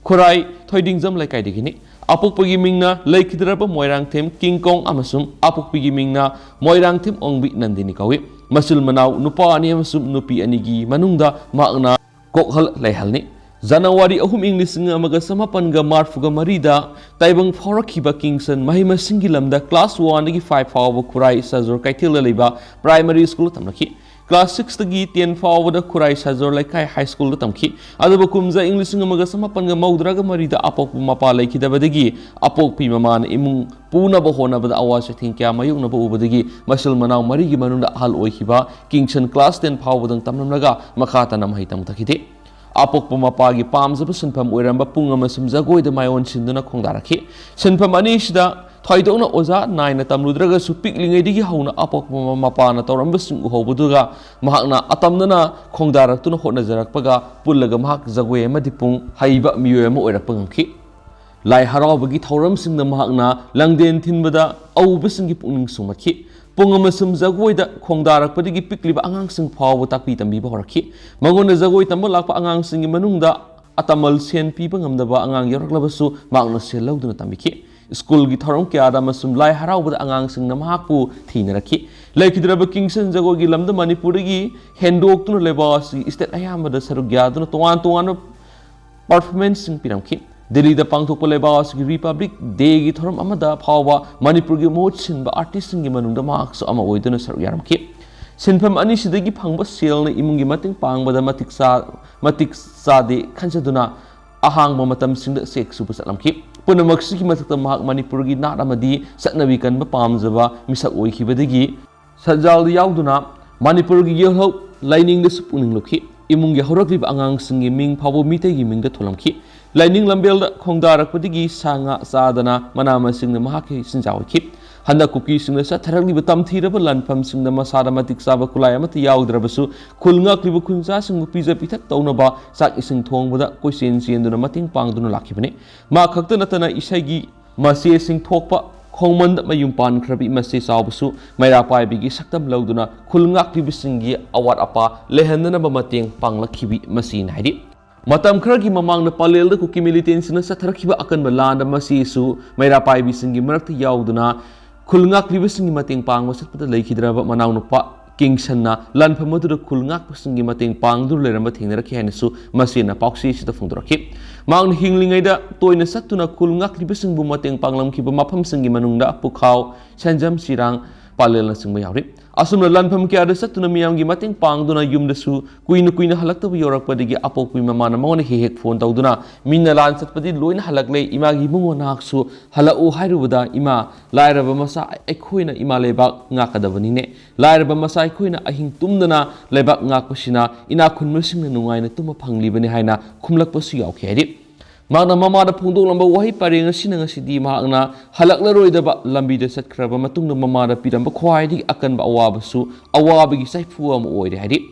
ꯈꯨꯔꯥꯏ ꯊꯣꯏꯗꯤꯡꯖꯝ ꯂꯩꯀꯥꯏꯗꯒꯤꯅꯤ꯫ ꯑꯄꯣꯛꯄꯒꯤ ꯃꯤꯡꯅ ꯂꯩꯈꯤꯗ꯭ꯔꯕ ꯃꯣꯏꯔꯥꯡꯊꯦꯝ ꯀꯤꯡꯀꯣꯡ ꯑꯃꯁꯨꯡ ꯑꯄꯣꯛꯄꯤꯒꯤ ꯃꯤꯡꯅ ꯃꯣꯏꯔꯥꯡꯊꯦꯝ ꯑꯣꯡꯕꯤ ꯅꯟꯗꯤꯅꯤ ꯀꯧꯏ꯫ ꯃꯆꯤꯜ ꯃꯅꯥꯎ ꯅꯨꯄꯥ ꯑꯅꯤ ꯑꯃꯁꯨꯡ ꯅꯨꯄꯤ ꯑꯅꯤꯒꯤ ꯃꯅꯨꯡꯗ ꯃꯍꯥꯛꯅ ꯀꯣꯛꯍꯜ ꯂꯩꯍꯜꯅꯤ꯫ ꯖꯅꯋꯥꯔꯤ ꯑꯍꯨꯝ ꯏꯪ ꯂꯤꯁꯤꯡ ꯑꯃꯒ ꯆꯃꯥꯄꯟꯒ ꯃꯔꯐꯨꯒ ꯃꯔꯤꯗ ꯇꯥꯏꯕꯪ ꯐꯥꯎꯔꯛꯈꯤꯕ ꯀꯤꯡꯁꯟ ꯃꯍꯩ ꯃꯁꯤꯡꯒꯤ ꯂꯝꯗ ꯀ꯭ꯂꯥꯁ ꯋꯥꯟꯗꯒꯤ ꯐꯥꯏꯚ ꯐꯥꯎꯕ ꯈꯨꯔꯥꯏ ꯁꯖꯣꯔ ꯀꯩꯊꯦꯜꯗ ꯂꯩꯕ ꯄ꯭ꯔꯥꯏꯃꯔꯤ ꯁ꯭ꯀꯨꯜꯗ ꯇꯝꯂꯛꯈꯤ꯫ ꯀ꯭ꯂꯥꯁ ꯁꯤꯛꯁꯇꯒꯤ ꯇꯦꯟ ꯐꯥꯎꯕꯗ ꯈꯨꯔꯥꯏ ꯁꯖꯣꯔ ꯂꯩꯀꯥꯏ ꯍꯥꯏ ꯁ꯭ꯀꯨꯜꯗ ꯇꯝꯈꯤ꯫ ꯑꯗꯨꯕꯨ ꯀꯨꯝꯖꯥ ꯏꯪ ꯂꯤꯁꯤꯡ ꯑꯃꯒ ꯆꯃꯥꯄꯟꯒ ꯃꯧꯗ꯭ꯔꯥꯒ ꯃꯔꯤꯗ ꯑꯄꯣꯛꯄ ꯃꯄꯥ ꯂꯩꯈꯤꯗꯕꯗꯒꯤ ꯑꯄꯣꯛꯄꯤ ꯃꯃꯥꯅ ꯏꯃꯨꯡ ꯄꯨꯅꯕ ꯍꯣꯠꯅꯕꯗ ꯑꯋꯥ ꯆꯩꯊꯦꯡ ꯀꯌꯥ ꯃꯥꯌꯣꯛꯅꯕ ꯎꯕꯗꯒꯤ ꯃꯆꯤꯜ ꯃꯅꯥꯎ ꯃꯔꯤꯒꯤ ꯃꯅꯨꯡꯗ ꯑꯍꯜ ꯑꯣꯏꯈꯤꯕ ꯀꯤꯡꯁꯟ ꯀ꯭ꯂꯥꯁ ꯇꯦꯟ ꯐꯥꯎꯕꯗꯪ ꯇꯝꯂꯝꯂꯒ ꯃꯈꯥ ꯇꯥꯅ ꯃꯍꯩ ꯇꯝꯊꯈꯤꯗꯦ꯫ ꯑꯄꯣꯛꯄ ꯃꯄꯥꯒꯤ ꯄꯥꯝꯖꯕ ꯁꯤꯟꯐꯝ ꯑꯣꯏꯔꯝꯕ ꯄꯨꯡ ꯑꯃꯁꯨꯝ ꯖꯒꯣꯏꯗ ꯃꯥꯏꯑꯣꯟꯁꯤꯟꯗꯨꯅ ꯈꯣꯡꯗꯥꯔꯛꯈꯤ꯫ ꯁꯤꯟꯐꯝ ꯑꯅꯤꯁꯤꯗ ꯊꯣꯏꯗꯣꯛꯅ ꯑꯣꯖꯥ ꯅꯥꯏꯅ ꯇꯝꯂꯨꯗ꯭ꯔꯒꯁꯨ ꯄꯤꯛꯂꯤꯉꯩꯗꯒꯤ ꯍꯧꯅ ꯑꯄꯣꯛꯄ ꯃꯄꯥꯅ ꯇꯧꯔꯝꯕꯁꯤꯡ ꯎꯍꯧꯕꯗꯨꯒ ꯃꯍꯥꯛꯅ ꯑꯇꯝꯅꯅ ꯈꯣꯡꯗꯥꯔꯛꯇꯨꯅ ꯍꯣꯠꯅꯖꯔꯛꯄꯒ ꯄꯨꯜꯂꯒ ꯃꯍꯥꯛ ꯖꯒꯣꯏ ꯑꯃꯗꯤ ꯄꯨꯡ ꯍꯩꯕ ꯃꯤꯑꯣꯏ ꯑꯃ ꯑꯣꯏꯔꯛꯄ ꯉꯝꯈꯤ꯫ ꯂꯥꯏ ꯍꯔꯥꯎꯕꯒꯤ ꯊꯧꯔꯝꯁꯤꯡꯗ ꯃꯍꯥꯛꯅ ꯂꯪꯗꯦꯟ ꯊꯤꯟꯕꯗ ꯑꯎꯕꯁꯤꯡꯒꯤ ꯄꯨꯛꯅꯤꯡ ꯁꯨꯝꯍꯠꯈꯤ꯫ ꯄꯨꯡ ꯑꯃꯁꯨꯝ ꯖꯒꯣꯏꯗ ꯈꯣꯡꯗꯥꯔꯛꯄꯗꯒꯤ ꯄꯤꯛꯂꯤꯕ ꯑꯉꯥꯡꯁꯤꯡ ꯐꯥꯎꯕ ꯇꯥꯛꯄꯤ ꯇꯝꯕꯤꯕ ꯍꯧꯔꯛꯈꯤ꯫ ꯃꯉꯣꯟꯗ ꯖꯒꯣꯏ ꯇꯝꯕ ꯂꯥꯛꯄ ꯑꯉꯥꯡꯁꯤꯡꯒꯤ ꯃꯅꯨꯡꯗ ꯑꯇꯃꯜ ꯁꯦꯟ ꯄꯤꯕ ꯉꯝꯗꯕ ꯑꯉꯥꯡ ꯌꯥꯎꯔꯛꯂꯕꯁꯨ ꯃꯍꯥꯛꯅ ꯁꯦꯜ ꯂꯧꯗꯨꯅ ꯇꯝꯕꯤꯈꯤ꯫ ꯁ꯭ꯀꯨꯜꯒꯤ ꯊꯧꯔꯝ ꯀꯌꯥꯗ ꯑꯃꯁꯨꯡ ꯂꯥꯏ ꯍꯔꯥꯎꯕꯗ ꯑꯉꯥꯡꯁꯤꯡꯅ ꯃꯍꯥꯛꯄꯨ ꯊꯤꯅꯔꯛꯈꯤ꯫ ꯂꯩꯈꯤꯗ꯭ꯔꯕ ꯀꯤꯡꯁꯟ ꯖꯒꯣꯏꯒꯤ ꯂꯝꯗ ꯃꯅꯤꯄꯨꯔꯗꯒꯤ ꯍꯦꯟꯗꯣꯛꯇꯨꯅ ꯂꯩꯕꯥꯛ ꯑꯁꯤꯒꯤ ꯁ꯭ꯇꯦꯠ ꯑꯌꯥꯝꯕꯗ ꯁꯔꯨꯛ ꯌꯥꯗꯨꯅ ꯇꯣꯉꯥꯟ ꯇꯣꯉꯥꯟꯕ ꯄꯔꯐꯣꯔꯃꯦꯟꯁꯁꯤꯡ ꯄꯤꯔꯝꯈꯤ꯫ ꯗꯤꯜꯂꯤꯗ ꯄꯥꯡꯊꯣꯛꯄ ꯂꯩꯕꯥꯛ ꯑꯁꯤꯒꯤ ꯔꯤꯄꯕ꯭ꯂꯤꯛ ꯗꯦꯒꯤ ꯊꯧꯔꯝ ꯑꯃꯗ ꯐꯥꯎꯕ ꯃꯅꯤꯄꯨꯔꯒꯤ ꯃꯍꯨꯠ ꯁꯤꯟꯕ ꯑꯥꯔꯇꯤꯁꯁꯤꯡꯒꯤ ꯃꯅꯨꯡꯗ ꯃꯍꯥꯛꯁꯨ ꯑꯃ ꯑꯣꯏꯗꯨꯅ ꯁꯔꯨꯛ ꯌꯥꯔꯝꯈꯤ꯫ ꯁꯤꯟꯐꯝ ꯑꯅꯤꯁꯤꯗꯒꯤ ꯐꯪꯕ ꯁꯦꯜꯅ ꯏꯃꯨꯡꯒꯤ ꯃꯇꯦꯡ ꯄꯥꯡꯕꯗ ꯃꯇꯤꯛ ꯆꯥ-, ꯃꯇꯤꯛ ꯆꯥꯗꯦ ꯈꯟꯖꯗꯨꯅ ꯑꯍꯥꯡꯕ ꯃꯇꯝꯁꯤꯡꯗ ꯆꯦꯛ ꯁꯨꯕ ꯆꯠꯂꯝꯈꯤ꯫ ꯄꯨꯝꯅꯃꯛꯁꯤꯒꯤ ꯃꯊꯛꯇ ꯃꯍꯥꯛ ꯃꯅꯤꯄꯨꯔꯒꯤ ꯅꯥꯠ ꯑꯃꯗꯤ ꯆꯠꯅꯕꯤ ꯀꯟꯕ ꯄꯥꯝꯖꯕ ꯃꯤꯁꯛ ꯑꯣꯏꯈꯤꯕꯗꯒꯤ ꯁꯠꯖꯥꯜꯗ ꯌꯥꯎꯗꯨꯅ ꯃꯅꯤꯄꯨꯔꯒꯤ ꯌꯦꯜꯍꯧ ꯂꯥꯏꯅꯤꯡꯗꯁꯨ ꯄꯨꯛꯅꯤꯡ ꯂꯨꯞꯈꯤ꯫ ꯏꯃꯨꯡꯒꯤ ꯍꯧꯔꯛꯂꯤꯕ ꯑꯉꯥꯡꯁꯤꯡꯒꯤ ꯃꯤꯡ ꯐꯥꯎꯕ ꯃꯤꯇꯩꯒꯤ ꯃꯤꯡꯗ ꯊꯣꯜꯂꯝꯈꯤ꯫ ꯂꯥꯏꯅꯤꯡ ꯂꯝꯕꯦꯜꯗ ꯈꯣꯡꯗꯥꯔꯛꯄꯗꯒꯤ ꯁꯥ ꯉꯥ ꯆꯥꯗꯅ ꯃꯅꯥ ꯃꯁꯤꯡꯅ ꯃꯍꯥꯛꯀꯤ ꯆꯤꯟꯖꯥꯛ ꯑꯣꯏꯈꯤ꯫ ꯍꯟꯗꯛ ꯀꯨꯀꯤꯁꯤꯡꯅ ꯆꯠꯊꯔꯛꯂꯤꯕ ꯇꯝꯊꯤꯔꯕ ꯂꯥꯟꯐꯝꯁꯤꯡꯗ ꯃꯁꯥꯗ ꯃꯇꯤꯛ ꯆꯥꯕ ꯈꯨꯠꯂꯥꯏ ꯑꯃꯠꯇ ꯌꯥꯎꯗ꯭ꯔꯕꯁꯨ ꯈꯨꯜ ꯉꯥꯛꯂꯤꯕ ꯈꯨꯟꯖꯥꯁꯤꯡꯕꯨ ꯄꯤꯖ ꯄꯤꯊꯛ ꯇꯧꯅꯕ ꯆꯥꯛ ꯏꯁꯤꯡ ꯊꯣꯡꯕꯗ ꯀꯣꯏꯆꯦꯟ ꯆꯦꯟꯗꯨꯅ ꯃꯇꯦꯡ ꯄꯥꯡꯗꯨꯅ ꯂꯥꯛꯈꯤꯕꯅꯤ꯫ ꯃꯥ ꯈꯛꯇ ꯅꯠꯇꯅ ꯏꯁꯩꯒꯤ ꯃꯆꯦꯁꯤꯡ ꯊꯣꯛꯄ ꯈꯣꯡꯃꯟꯗ ꯃꯌꯨꯝ ꯄꯥꯟꯈ꯭ꯔꯕꯤ ꯃꯆꯦ ꯆꯥꯎꯕꯁꯨ ꯃꯩꯔꯥ ꯄꯥꯏꯕꯤꯒꯤ ꯁꯛꯇꯝ ꯂꯧꯗꯨꯅ ꯈꯨꯜ ꯉꯥꯛꯂꯤꯕꯁꯤꯡꯒꯤ ꯑꯋꯥꯠ ꯑꯄꯥ ꯂꯩꯍꯟꯗꯅꯕ ꯃꯇꯦꯡ ꯄꯥꯡꯂꯛꯈꯤꯕꯤ ꯃꯆꯦꯅ ꯍꯥꯏꯔꯤ꯫ ꯃꯇꯝ ꯈꯔꯒꯤ ꯃꯃꯥꯡꯗ ꯄꯂꯦꯜꯗ ꯀꯨꯀꯤ ꯃꯤꯂꯤꯇꯦꯟꯁꯤꯡꯅ ꯆꯠꯊꯔꯛꯈꯤꯕ ꯑꯀꯟꯕ ꯂꯥꯟꯗ ꯃꯆꯦꯁꯨ ꯃꯩꯔꯥ ꯄꯥꯏꯕꯤꯁꯤꯡꯒꯤ ꯃꯔꯛꯇ ꯌꯥꯎꯗꯨꯅ ꯈꯨꯜ ꯉꯥꯛꯂꯤꯕꯁꯤꯡꯒꯤ ꯃꯇꯦꯡ ꯄꯥꯡꯕ ꯆꯠꯄꯗ ꯂꯩꯈꯤꯗ꯭ꯔꯕ ꯃꯅꯥꯎꯅꯨꯄꯥ ꯀꯤꯡꯁꯟꯅ ꯂꯥꯟꯐꯝ ꯑꯗꯨꯗ ꯈꯨꯜ ꯉꯥꯛꯄꯁꯤꯡꯒꯤ ꯃꯇꯦꯡ ꯄꯥꯡꯗꯨꯅ ꯂꯩꯔꯝꯕ ꯊꯦꯡꯅꯔꯛꯈꯤ ꯍꯥꯏꯅꯁꯨ ꯃꯆꯦꯅ ꯄꯥꯎꯆꯦꯁꯤꯗ ꯐꯣꯡꯗꯣꯔꯛꯈꯤ꯫ ꯃꯍꯥꯛꯅ ꯍꯤꯡꯂꯤꯉꯩꯗ ꯇꯣꯏꯅ ꯆꯠꯇꯨꯅ ꯈꯨꯜ ꯉꯥꯛꯂꯤꯕꯁꯤꯡꯕꯨ ꯃꯇꯦꯡ ꯄꯥꯡꯂꯝꯈꯤꯕ ꯃꯐꯝꯁꯤꯡꯒꯤ ꯃꯅꯨꯡꯗ ꯄꯨꯈꯥꯎ, ꯁꯦꯟꯖꯝ, ꯆꯤꯔꯥꯡ, ꯄꯥꯂꯦꯜꯅꯆꯤꯡꯕ ꯌꯥꯎꯔꯤ꯫ ꯑꯁꯨꯝꯅ ꯂꯥꯟꯐꯝ ꯀꯌꯥꯗ ꯆꯠꯇꯨꯅ ꯃꯤꯌꯥꯝꯒꯤ ꯃꯇꯦꯡ ꯄꯥꯡꯗꯨꯅ ꯌꯨꯝꯗꯁꯨ ꯀꯨꯏꯅ ꯀꯨꯏꯅ ꯍꯜꯂꯛꯇꯕ ꯌꯧꯔꯛꯄꯗꯒꯤ ꯑꯄꯣꯛꯄꯤ ꯃꯃꯥꯅ ꯃꯉꯣꯟꯗ ꯍꯦꯛ ꯍꯦꯛ ꯐꯣꯟ ꯇꯧꯗꯨꯅ, "ꯃꯤꯅ ꯂꯥꯟ ꯆꯠꯄꯗꯤ ꯂꯣꯏꯅ ꯍꯜꯂꯛꯂꯦ, ꯏꯃꯥꯒꯤ ꯏꯕꯨꯡꯉꯣ ꯅꯍꯥꯛꯁꯨ ꯍꯜꯂꯛꯎ ꯍꯥꯏꯔꯨꯕꯗ, ꯏꯃꯥ, ꯂꯥꯏꯔꯕ ꯃꯆꯥ ꯑꯩꯈꯣꯏꯅ ꯏꯃꯥ ꯂꯩꯕꯥꯛ ꯉꯥꯛꯀꯗꯕꯅꯤꯅꯦ꯫ ꯂꯥꯏꯔꯕ ꯃꯆꯥ ꯑꯩꯈꯣꯏꯅ ꯑꯍꯤꯡ ꯇꯨꯝꯗꯅ ꯂꯩꯕꯥꯛ ꯉꯥꯛꯄꯁꯤꯅ ꯏꯅꯥꯛ ꯈꯨꯟꯕꯁꯤꯡꯅ ꯅꯨꯡꯉꯥꯏꯅ ꯇꯨꯝꯕ ꯐꯪꯂꯤꯕꯅꯤ" ꯍꯥꯏꯅ ꯈꯨꯝꯂꯛꯄꯁꯨ ꯌꯥꯎꯈꯤ ꯍꯥꯏꯔꯤ꯫ ꯃꯍꯥꯛꯅ ꯃꯃꯥꯗ ꯐꯣꯡꯗꯣꯛꯂꯝꯕ ꯋꯥꯍꯩ ꯄꯔꯦꯡ ꯑꯁꯤꯅ ꯉꯁꯤꯗꯤ ꯃꯍꯥꯛꯅ ꯍꯜꯂꯛꯂꯔꯣꯏꯗꯕ ꯂꯝꯕꯤꯗ ꯆꯠꯈ꯭ꯔꯕ ꯃꯇꯨꯡꯗ ꯃꯃꯥꯗ ꯄꯤꯔꯝꯕ ꯈ꯭ꯋꯥꯏꯗꯒꯤ ꯑꯀꯟꯕ ꯑꯋꯥꯕꯁꯨ ꯑꯋꯥꯕꯒꯤ ꯆꯩꯐꯨ ꯑꯃ ꯑꯣꯏꯔꯦ ꯍꯥꯏꯔꯤ꯫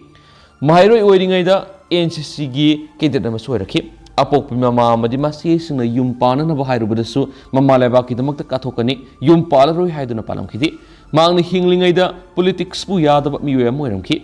ꯃꯍꯩꯔꯣꯏ ꯑꯣꯏꯔꯤꯉꯩꯗ ꯑꯦꯟ ꯁꯤ ꯁꯤꯒꯤ ꯀꯦꯗꯦꯠ ꯑꯃꯁꯨ ꯑꯣꯏꯔꯛꯈꯤ꯫ ꯑꯄꯣꯛꯄꯤ ꯃꯃꯥ ꯑꯃꯗꯤ ꯃꯆꯦꯁꯤꯡꯅ ꯌꯨꯝ ꯄꯥꯟꯅꯅꯕ ꯍꯥꯏꯔꯨꯕꯗꯁꯨ ꯃꯃꯥ ꯂꯩꯕꯥꯛꯀꯤꯗꯃꯛꯇ ꯀꯠꯊꯣꯛꯀꯅꯤ, ꯌꯨꯝ ꯄꯥꯜꯂꯔꯣꯏ ꯍꯥꯏꯗꯨꯅ ꯄꯥꯜꯂꯝꯈꯤꯗꯦ꯫ ꯃꯍꯥꯛꯅ ꯍꯤꯡꯂꯤꯉꯩꯗ ꯄꯣꯂꯤꯇꯤꯛꯁꯄꯨ ꯌꯥꯗꯕ ꯃꯤꯑꯣꯏ ꯑꯃ ꯑꯣꯏꯔꯝꯈꯤ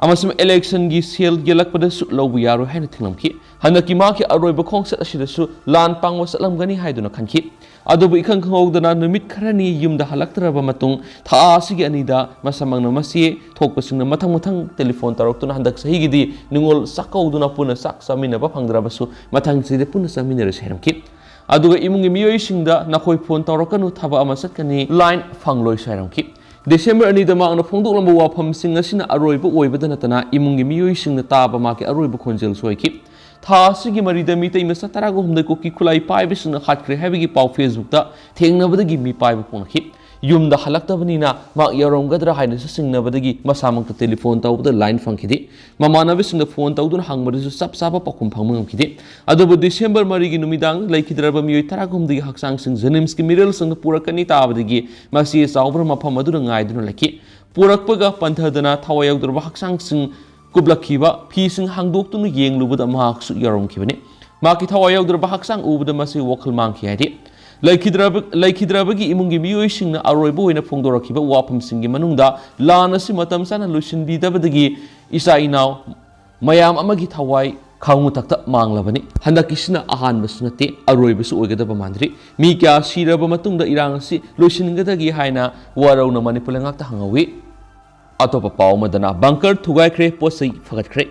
ꯑꯃꯁꯨꯡ ꯏꯂꯦꯛꯁꯟꯒꯤ ꯁꯦꯜ ꯌꯦꯜꯂꯛꯄꯗꯁꯨ ꯂꯧꯕ ꯌꯥꯔꯣꯏ ꯍꯥꯏꯅ ꯊꯤꯡꯂꯝꯈꯤ꯫ ꯍꯟꯗꯛꯀꯤ ꯃꯍꯥꯛꯀꯤ ꯑꯔꯣꯏꯕ ꯈꯣꯡꯆꯠ ꯑꯁꯤꯗꯁꯨ ꯂꯥꯟ ꯄꯥꯡꯕ ꯆꯠꯂꯝꯒꯅꯤ ꯍꯥꯏꯗꯨꯅ ꯈꯟꯈꯤ꯫ ꯑꯗꯨꯕꯨ ꯏꯈꯪ ꯈꯪꯍꯧꯗꯅ ꯅꯨꯃꯤꯠ ꯈꯔꯅꯤ ꯌꯨꯝꯗ ꯍꯜꯂꯛꯇ꯭ꯔꯕ ꯃꯇꯨꯡ ꯊꯥ ꯑꯁꯤꯒꯤ ꯑꯅꯤꯗ ꯃꯁꯥꯃꯛꯅ ꯃꯆꯦ ꯊꯣꯛꯄꯁꯤꯡꯅ ꯃꯊꯪ ꯃꯊꯪ ꯇꯦꯂꯤꯐꯣꯟ ꯇꯧꯔꯛꯇꯨꯅ ꯍꯟꯗꯛ ꯆꯍꯤꯒꯤꯗꯤ ꯅꯤꯉꯣꯜ ꯆꯥꯛꯀꯧꯗꯨꯅ ꯄꯨꯟꯅ ꯆꯥꯛ ꯆꯥꯃꯤꯟꯅꯕ ꯐꯪꯗ꯭ꯔꯕꯁꯨ ꯃꯊꯪ ꯆꯍꯤꯗ ꯄꯨꯟꯅ ꯆꯥꯃꯤꯟꯅꯔꯁꯤ ꯍꯥꯏꯔꯝꯈꯤ꯫ ꯑꯗꯨꯒ ꯏꯃꯨꯡꯒꯤ ꯃꯤꯑꯣꯏꯁꯤꯡꯗ "ꯅꯈꯣꯏ ꯐꯣꯟ ꯇꯧꯔꯛꯀꯅꯨ, ꯊꯕꯛ ꯑꯃ ꯆꯠꯀꯅꯤ, ꯂꯥꯏꯟ ꯐꯪꯂꯣꯏꯁꯨ" ꯍꯥꯏꯔꯝꯈꯤ꯫ ꯗꯤꯁꯦꯝꯕꯔ ꯑꯅꯤꯗ ꯃꯍꯥꯛꯅ ꯐꯣꯡꯗꯣꯛꯂꯝꯕ ꯋꯥꯐꯝꯁꯤꯡ ꯑꯁꯤꯅ ꯑꯔꯣꯏꯕ ꯑꯣꯏꯕꯗ ꯅꯠꯇꯅ ꯏꯃꯨꯡꯒꯤ ꯃꯤꯑꯣꯏꯁꯤꯡꯅ ꯇꯥꯕ ꯃꯍꯥꯛꯀꯤ ꯑꯔꯣꯏꯕ ꯈꯣꯟꯖꯦꯜꯁꯨ ꯑꯣꯏꯈꯤ꯫ ꯊꯥ ꯑꯁꯤꯒꯤ ꯃꯔꯤꯗ ꯃꯤꯇꯩ ꯃꯆꯥ ꯇꯔꯥꯒ ꯍꯨꯝꯗꯣꯏ ꯀꯨꯀꯤ ꯈꯨꯠꯂꯥꯏ ꯄꯥꯏꯕꯁꯤꯡꯅ ꯍꯥꯠꯈ꯭ꯔꯦ ꯍꯥꯏꯕꯒꯤ ꯄꯥꯎ Facebookꯇ ꯊꯦꯡꯅꯕꯗꯒꯤ ꯃꯤꯄꯥꯏꯕ ꯐꯣꯡꯂꯛꯈꯤ꯫ ꯌꯨꯝꯗ ꯍꯜꯂꯛꯇꯕꯅꯤꯅ ꯃꯍꯥꯛ ꯌꯥꯎꯔꯝꯒꯗ꯭ꯔꯥ ꯍꯥꯏꯅꯁꯨ ꯆꯤꯡꯅꯕꯗꯒꯤ ꯃꯁꯥꯃꯛꯇ ꯇꯦꯂꯤꯐꯣꯟ ꯇꯧꯕꯗ ꯂꯥꯏꯟ ꯐꯪꯈꯤꯗꯦ꯫ ꯃꯃꯥꯟꯅꯕꯁꯤꯡꯗ ꯐꯣꯟ ꯇꯧꯗꯨꯅ ꯍꯪꯕꯗꯁꯨ ꯆꯞ ꯆꯥꯕ ꯄꯥꯎꯈꯨꯝ ꯐꯪꯕ ꯉꯝꯈꯤꯗꯦ꯫ ꯑꯗꯨꯕꯨ ꯗꯤꯁꯦꯝꯕꯔ ꯃꯔꯤꯒꯤ ꯅꯨꯃꯤꯗꯥꯡ ꯂꯩꯈꯤꯗ꯭ꯔꯕ ꯃꯤꯑꯣꯏ ꯇꯔꯥꯍꯨꯝꯗꯣꯏꯒꯤ ꯍꯛꯆꯥꯡꯁꯤꯡ ꯖꯦꯅꯤꯝꯁꯀꯤ ꯃꯤꯔꯦꯜꯁꯤꯡꯗ ꯄꯨꯔꯛꯀꯅꯤ ꯇꯥꯕꯗꯒꯤ ꯃꯁꯤ ꯆꯥꯎꯕ꯭ꯔ ꯃꯐꯝ ꯑꯗꯨꯗ ꯉꯥꯏꯗꯨꯅ ꯂꯩꯈꯤ꯫ ꯄꯨꯔꯛꯄꯒ ꯄꯟꯊꯗꯅ ꯊꯋꯥꯏ ꯌꯥꯎꯗ꯭ꯔꯕ ꯍꯛꯆꯥꯡꯁꯤꯡ ꯀꯨꯞꯂꯛꯈꯤꯕ ꯐꯤꯁꯤꯡ ꯍꯥꯡꯗꯣꯛꯇꯨꯅ ꯌꯦꯡꯂꯨꯕꯗ ꯃꯍꯥꯛꯁꯨ ꯌꯥꯎꯔꯝꯈꯤꯕꯅꯤ꯫ ꯃꯍꯥꯛꯀꯤ ꯊꯋꯥꯏ ꯌꯥꯎꯗ꯭ꯔꯕ ꯍꯛꯆꯥꯡ ꯎꯕꯗ ꯃꯁꯤ ꯋꯥꯈꯜ ꯃꯥꯡꯈꯤ ꯍꯥꯏꯔꯤ꯫ ꯂꯩꯈꯤꯗ꯭ꯔꯕ-, ꯂꯩꯈꯤꯗ꯭ꯔꯕꯒꯤ ꯏꯃꯨꯡꯒꯤ ꯃꯤꯑꯣꯏꯁꯤꯡꯅ ꯑꯔꯣꯏꯕ ꯑꯣꯏꯅ ꯐꯣꯡꯗꯣꯔꯛꯈꯤꯕ ꯋꯥꯐꯝꯁꯤꯡꯒꯤ ꯃꯅꯨꯡꯗ ꯂꯥꯟ ꯑꯁꯤ ꯃꯇꯝ ꯆꯥꯅ ꯂꯣꯏꯁꯤꯟꯕꯤꯗꯕꯗꯒꯤ ꯏꯆꯥ ꯏꯅꯥꯎ ꯃꯌꯥꯝ ꯑꯃꯒꯤ ꯊꯋꯥꯏ ꯈꯥꯎꯉꯨꯊꯛꯇ ꯃꯥꯡꯂꯕꯅꯤ꯫ ꯍꯟꯗꯛꯀꯤꯁꯤꯅ ꯑꯍꯥꯟꯕꯁꯨ ꯅꯠꯇꯦ, ꯑꯔꯣꯏꯕꯁꯨ ꯑꯣꯏꯒꯗꯕ ꯃꯥꯟꯗ꯭ꯔꯤ꯫ ꯃꯤ ꯀꯌꯥ ꯁꯤꯔꯕ ꯃꯇꯨꯡꯗ ꯏꯔꯥꯡ ꯑꯁꯤ ꯂꯣꯏꯁꯤꯟꯒꯗꯒꯦ ꯍꯥꯏꯅ ꯋꯥꯔꯧꯅ ꯃꯅꯤꯄꯨꯔ ꯂꯩꯉꯥꯛꯇ ꯍꯪꯍꯧꯏ꯫ ꯑꯇꯣꯞꯄ ꯄꯥꯎ ꯑꯃꯗꯅ ꯕꯪꯀꯔ ꯊꯨꯒꯥꯏꯈ꯭ꯔꯦ, ꯄꯣꯠ ꯆꯩ ꯐꯒꯠꯈ꯭ꯔꯦ꯫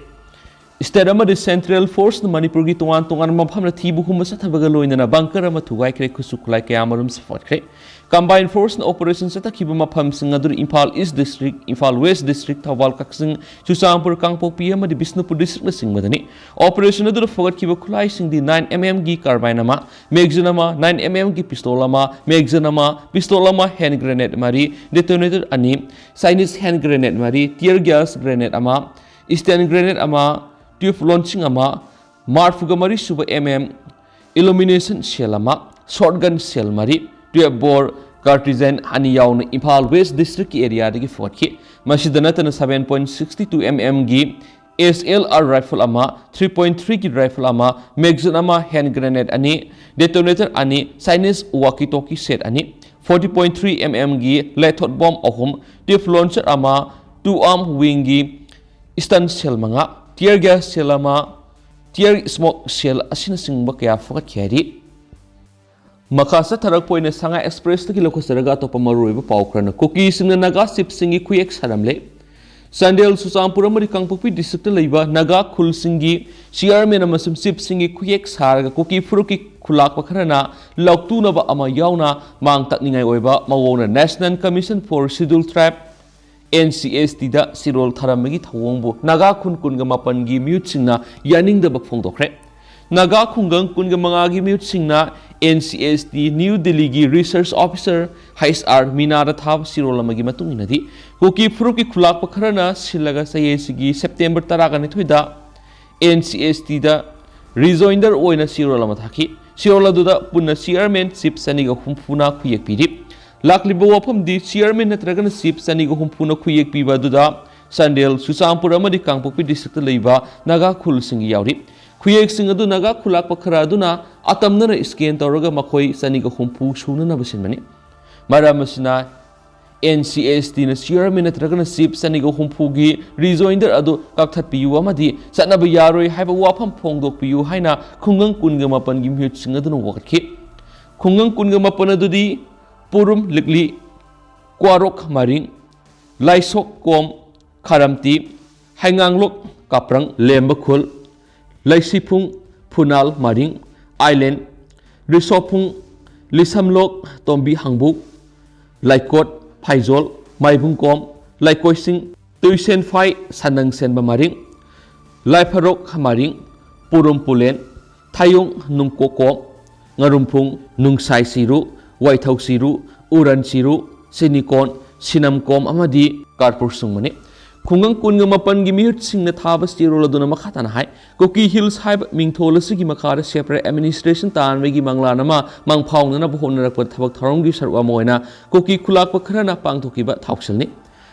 ꯁ꯭ꯇꯦꯠ ꯑꯃꯗꯤ ꯁꯦꯟꯇ꯭ꯔꯦꯜ ꯐꯣꯔꯁꯅ ꯃꯅꯤꯄꯨꯔꯒꯤ ꯇꯣꯉꯥꯟ ꯇꯣꯉꯥꯟꯕ ꯃꯐꯝꯗ ꯊꯤꯕ ꯍꯨꯝꯕ ꯆꯠꯊꯕꯒ ꯂꯣꯏꯅꯅ ꯕꯪꯀꯔ ꯑꯃ ꯊꯨꯒꯥꯏꯈ꯭ꯔꯦ, ꯈꯨꯠꯁꯨ ꯈꯨꯠꯂꯥꯏ ꯀꯌꯥ ꯑꯃꯔꯣꯝ ꯐꯒꯠꯈ꯭ꯔꯦ꯫ ꯀꯝꯕꯥꯏꯟ ꯐꯣꯔꯁꯅ ꯑꯣꯄꯔꯦꯁꯟ ꯆꯠꯊꯈꯤꯕ ꯃꯐꯝꯁꯤꯡ ꯑꯗꯨꯗꯤ Imphal east district, Imphal west district, Thoubal, Kakching, Churachandpur, Kangpokpi ꯑꯃꯗꯤ ꯕꯤꯁꯅꯨꯄꯨꯔ ꯗꯤꯁꯇ꯭ꯔꯤꯛꯅꯆꯤꯡꯕꯗꯅꯤ꯫ ꯑꯣꯄꯔꯦꯁꯟ ꯑꯗꯨꯗ ꯐꯒꯠꯈꯤꯕ ꯈꯨꯠꯂꯥꯏꯁꯤꯡꯗꯤ ꯅꯥꯏꯟ ꯑꯦꯝ ꯑꯦꯝꯒꯤ ꯀꯥꯔꯕꯥꯏꯟ ꯑꯃ, ꯃꯦꯒꯖꯤꯟ ꯑꯃ, ꯅꯥꯏꯟ ꯑꯦꯝ ꯑꯦꯝꯒꯤ ꯄꯤꯁꯇꯣꯜ ꯑꯃ, ꯃꯦꯒꯖꯤꯟ ꯑꯃ, ꯄꯤꯁꯇꯣꯜ ꯑꯃ, ꯍꯦꯟ ꯒ꯭ꯔꯦꯅꯦꯗ ꯃꯔꯤ, ꯗꯦꯇꯣꯅꯦꯇꯔ ꯑꯅꯤ, ꯆꯥꯏꯅꯤꯁ ꯍꯦꯟ ꯒ꯭ꯔꯦꯅꯦꯗ ꯃꯔꯤ, ꯇꯤꯌꯔ ꯒ꯭ꯌꯥꯁ ꯒ꯭ꯔꯦꯅꯦꯗ ꯑꯃ, ꯁ꯭ꯇꯦꯟ ꯒ꯭ꯔꯦꯅꯦꯗ ꯑꯃ, ꯇ꯭ꯌꯨꯕ ꯂꯣꯟꯆꯤꯡ ꯑꯃ, ꯃꯔꯤꯐꯨꯒ ꯃꯔꯤ ꯁꯨꯕ ꯑꯦꯝ ꯑꯦꯝ, ꯏꯂꯨꯃꯤꯅꯦꯁꯟ ꯁꯦꯜ ꯑꯃ, ꯁꯣꯔꯠ ꯒꯟ ꯁꯦꯜ ꯃꯔꯤ, ꯇ꯭ꯌꯨꯕ ꯕꯣꯔ ꯀꯥꯔꯇꯤꯖꯦꯟ ꯑꯅꯤ ꯌꯥꯎꯅ ꯏꯝꯐꯥꯜ ꯋꯦꯁ ꯗꯤꯁꯇ꯭ꯔꯤꯛꯀꯤ ꯑꯦꯔꯤꯌꯥꯗꯒꯤ ꯐꯒꯠꯈꯤ꯫ ꯃꯁꯤꯗ ꯅꯠꯇꯅ seven point six two M M ꯒꯤ S L R rifle ꯑꯃ, three point three ꯒꯤ rifle ꯑꯃ, ꯃꯦꯒꯖꯤꯟ ꯑꯃ, ꯍꯦꯟ ꯒ꯭ꯔꯦꯅꯦꯗ ꯑꯅꯤ, ꯗꯦꯇꯣꯅꯦꯇꯔ ꯑꯅꯤ, ꯆꯥꯏꯅꯤꯁ ꯋꯥꯀꯤ ꯇꯣꯀꯤ ꯁꯦꯠ ꯑꯅꯤ, forty point three M M ꯒꯤ ꯂꯦꯊꯣꯠ ꯕꯣꯝ ꯑꯍꯨꯝ, ꯇ꯭ꯌꯨꯕ ꯂꯣꯟꯆꯔ ꯑꯃ, ꯇꯨ ꯑꯥꯔꯝ ꯋꯤꯡꯒꯤ ꯁ꯭ꯇꯟ ꯁꯦꯜ ꯃꯉꯥ, ꯇꯤꯌꯔ ꯒ꯭ꯌꯥꯁ ꯁꯦꯜ ꯑꯃ, ꯇꯤꯌꯔ ꯁ꯭ꯃꯣꯛ ꯁꯦꯜ ꯑꯁꯤꯅꯆꯤꯡꯕ ꯀꯌꯥ ꯐꯒꯠꯈꯤ ꯍꯥꯏꯔꯤ꯫ ꯃꯈꯥ ꯆꯠꯊꯔꯛꯄ ꯑꯣꯏꯅ ꯁꯉꯥꯏ ꯑꯦꯛꯁꯄ꯭ꯔꯦꯁꯇꯒꯤ ꯂꯧꯈꯠꯆꯔꯒ ꯑꯇꯣꯞꯄ ꯃꯔꯨꯑꯣꯏꯕ ꯄꯥꯎ ꯈꯔꯅ ꯀꯨꯀꯤꯁꯤꯡꯅ ꯅꯥꯒꯥ ꯆꯤꯞꯁꯤꯡꯒꯤ ꯈꯨꯌꯦꯛ ꯁꯥꯔꯝꯂꯦ꯫ ꯆꯥꯟꯗꯦꯜ, ꯆꯨꯔꯆꯥꯟꯄꯨꯔ ꯑꯃꯗꯤ ꯀꯥꯡꯄꯣꯛꯄꯤ ꯗꯤꯁꯇ꯭ꯔꯤꯛꯇ ꯂꯩꯕ ꯅꯥꯒꯥ ꯈꯨꯜꯁꯤꯡꯒꯤ ꯆꯤꯌꯥꯔꯃꯦꯟ ꯑꯃꯁꯨꯡ ꯆꯤꯞꯁꯤꯡꯒꯤ ꯈꯨꯌꯦꯛ ꯁꯥꯔꯒ ꯀꯨꯀꯤ ꯐꯨꯔꯨꯞꯀꯤ ꯈꯨꯂꯥꯛꯄ ꯈꯔꯅ ꯂꯧꯇꯨꯅꯕ ꯑꯃ ꯌꯥꯎꯅ ꯃꯥꯡ ꯇꯥꯛꯅꯤꯡꯉꯥꯏ ꯑꯣꯏꯕ ꯃꯑꯣꯡꯅ National Commission for Scheduled Tribe, N C S T ꯗ ꯆꯦꯔꯣꯜ ꯊꯥꯔꯝꯕꯒꯤ ꯊꯧꯑꯣꯡꯕꯨ ꯅꯥꯒꯥ ꯈꯨꯟ ꯀꯨꯟꯒ ꯃꯥꯄꯟꯒꯤ ꯃꯤꯍꯨꯠꯁꯤꯡꯅ ꯌꯥꯅꯤꯡꯗꯕ ꯐꯣꯡꯗꯣꯛꯈ꯭ꯔꯦ꯫ ꯅꯥꯒꯥ ꯈꯨꯡꯒꯪ ꯀꯨꯟꯒ ꯃꯉꯥꯒꯤ ꯃꯤꯍꯨꯠꯁꯤꯡꯅ N C S T new ꯗꯤꯜꯂꯤꯒꯤ research officer H R ꯃꯤꯅꯥꯗ ꯊꯥꯕ ꯆꯦꯔꯣꯜ ꯑꯃꯒꯤ ꯃꯇꯨꯡ ꯏꯟꯅꯗꯤ, ꯀꯨꯀꯤ ꯐꯨꯔꯨꯞꯀꯤ ꯈꯨꯂꯥꯛꯄ ꯈꯔꯅ ꯁꯤꯜꯂꯒ ꯆꯌꯦꯠꯁꯤꯒꯤ September ꯇꯔꯥꯒ ꯅꯤꯊꯣꯏꯗ N C S T ꯗ rejoinder ꯑꯣꯏꯅ ꯆꯦꯔꯣꯜ ꯑꯃ ꯊꯥꯈꯤ꯫ ꯆꯦꯔꯣꯜ ꯑꯗꯨꯗ ꯄꯨꯟꯅ chairman chief ꯆꯅꯤꯒ ꯍꯨꯝꯐꯨꯅ ꯈꯨꯌꯦꯛ ꯄꯤꯔꯤ꯫ ꯂꯥꯛꯂꯤꯕ ꯋꯥꯐꯝꯗꯤ chairman ꯅꯠꯇ꯭ꯔꯒꯅ chief ꯆꯅꯤꯒ ꯍꯨꯝꯐꯨꯅ ꯈꯨꯌꯦꯛ ꯄꯤꯕ ꯑꯗꯨꯗ ꯆꯥꯟꯗꯦꯜ, ꯆꯨꯔꯆꯥꯟꯄꯨꯔ ꯑꯃꯗꯤ ꯀꯥꯡꯄꯣꯛꯄꯤ district ꯇ ꯂꯩꯕ ꯅꯥꯒꯥ ꯈꯨꯜꯁꯤꯡꯒꯤ ꯌꯥꯎꯔꯤ꯫ ꯈꯨꯌꯦꯛꯁꯤꯡ ꯑꯗꯨ ꯅꯥꯒꯥ ꯈꯨꯂꯥꯛꯄ ꯈꯔ ꯑꯗꯨꯅ ꯑꯇꯝꯅꯅ scan ꯇꯧꯔꯒ ꯃꯈꯣꯏ ꯆꯅꯤꯒ ꯍꯨꯝꯐꯨ ꯁꯨꯅꯅꯕ ꯁꯤꯟꯕꯅꯤ꯫ ꯃꯔꯝ ꯑꯁꯤꯅ N C S T ꯅ chairman ꯅꯠꯇ꯭ꯔꯒꯅ chief ꯆꯅꯤꯒ ꯍꯨꯝꯐꯨꯒꯤ rejoinder ꯑꯗꯨ ꯀꯛꯊꯠꯄꯤꯌꯨ ꯑꯃꯗꯤ ꯆꯠꯅꯕ ꯌꯥꯔꯣꯏ ꯍꯥꯏꯕ ꯋꯥꯐꯝ ꯐꯣꯡꯗꯣꯛꯄꯤꯌꯨ ꯍꯥꯏꯅ ꯈꯨꯡꯒꯪ ꯀꯨꯟꯒ ꯃꯥꯄꯟꯒꯤ ꯃꯤꯍꯨꯠꯁꯤꯡ ꯑꯗꯨꯅ ꯋꯥꯀꯠꯈꯤ꯫ ꯈꯨꯡꯒꯪ ꯀꯨꯟꯒ ꯃꯥꯄꯟ ꯑꯗꯨꯗꯤ ꯄꯨꯔꯨꯝ ꯂꯤꯛꯂꯤ, ꯀ꯭ꯋꯥꯔꯣꯛ ꯃꯔꯤꯡ, ꯂꯥꯏꯁꯣꯛ ꯀꯣꯝ, ꯈꯥꯔꯝꯇꯤ, ꯍꯩꯉꯥꯡꯂꯣꯛ, ꯀꯥꯄ꯭ꯔꯪ, ꯂꯦꯝꯕꯈꯨꯜ, ꯂꯩꯁꯤꯐꯨꯡ, ꯐꯨꯅꯥꯜ ꯃꯔꯤꯡ, ꯑꯥꯏꯂꯦꯟ, ꯔꯤꯁꯣꯐꯨꯡ, ꯂꯤꯁꯝꯂꯣꯛ, ꯇꯣꯝꯕꯤ ꯍꯪꯕꯨꯛ, ꯂꯩꯀꯣꯠ, ꯐꯥꯏꯖꯣꯜ, ꯃꯥꯏꯕꯨꯡꯀꯣꯝ, ꯂꯩꯀꯣꯏꯁꯤꯡ, ꯇꯨꯏꯁꯦꯟꯐꯥꯏ, ꯁꯟꯅꯪ ꯁꯦꯟꯕ ꯃꯔꯤꯡ, ꯂꯥꯏꯐꯔꯣꯛ ꯃꯔꯤꯡ, ꯄꯨꯔꯨꯝ ꯄꯨꯂꯦꯟ, ꯊꯥꯌꯣꯡ ꯅꯨꯡꯀꯣꯛꯀꯣꯝ, ꯉꯥꯔꯨꯝꯐꯨꯡ, ꯅꯨꯡꯁꯥꯏ ꯁꯤꯔꯨ, ꯋꯥꯏꯊꯧ ꯁꯤꯔꯨ, ꯎꯔꯟ ꯁꯤꯔꯨ, ꯁꯤꯅꯤꯀꯣꯟ, ꯁꯤꯅꯝꯀꯣꯝ ꯑꯃꯗꯤ ꯀꯥꯔꯄꯨꯔ ꯁꯨꯡꯕꯅꯤ꯫ ꯈꯨꯡꯒꯪ ꯀꯨꯟꯒ ꯃꯥꯄꯟꯒꯤ ꯃꯤꯍꯨꯠꯁꯤꯡꯅ ꯊꯥꯕ ꯆꯦꯔꯣꯜ ꯑꯗꯨꯅ ꯃꯈꯥ ꯇꯥꯅ ꯍꯥꯏ, ꯀꯨꯀꯤ ꯍꯤꯜꯁ ꯍꯥꯏꯕ ꯃꯤꯡꯊꯣꯜ ꯑꯁꯤꯒꯤ ꯃꯈꯥꯗ separate administration ꯇꯥꯟꯕꯒꯤ ꯃꯪꯂꯥꯟ ꯑꯃ ꯃꯪ ꯐꯥꯎꯅꯅꯕ ꯍꯣꯠꯅꯔꯛꯄꯗ ꯊꯕꯛ ꯊꯧꯔꯝꯒꯤ ꯁꯔꯨꯛ ꯑꯃ ꯑꯣꯏꯅ ꯀꯨꯀꯤ ꯈꯨꯂꯥꯛꯄ ꯈꯔꯅ ꯄꯥꯡꯊꯣꯛꯈꯤꯕ ꯊꯧꯁꯤꯜꯅꯤ꯫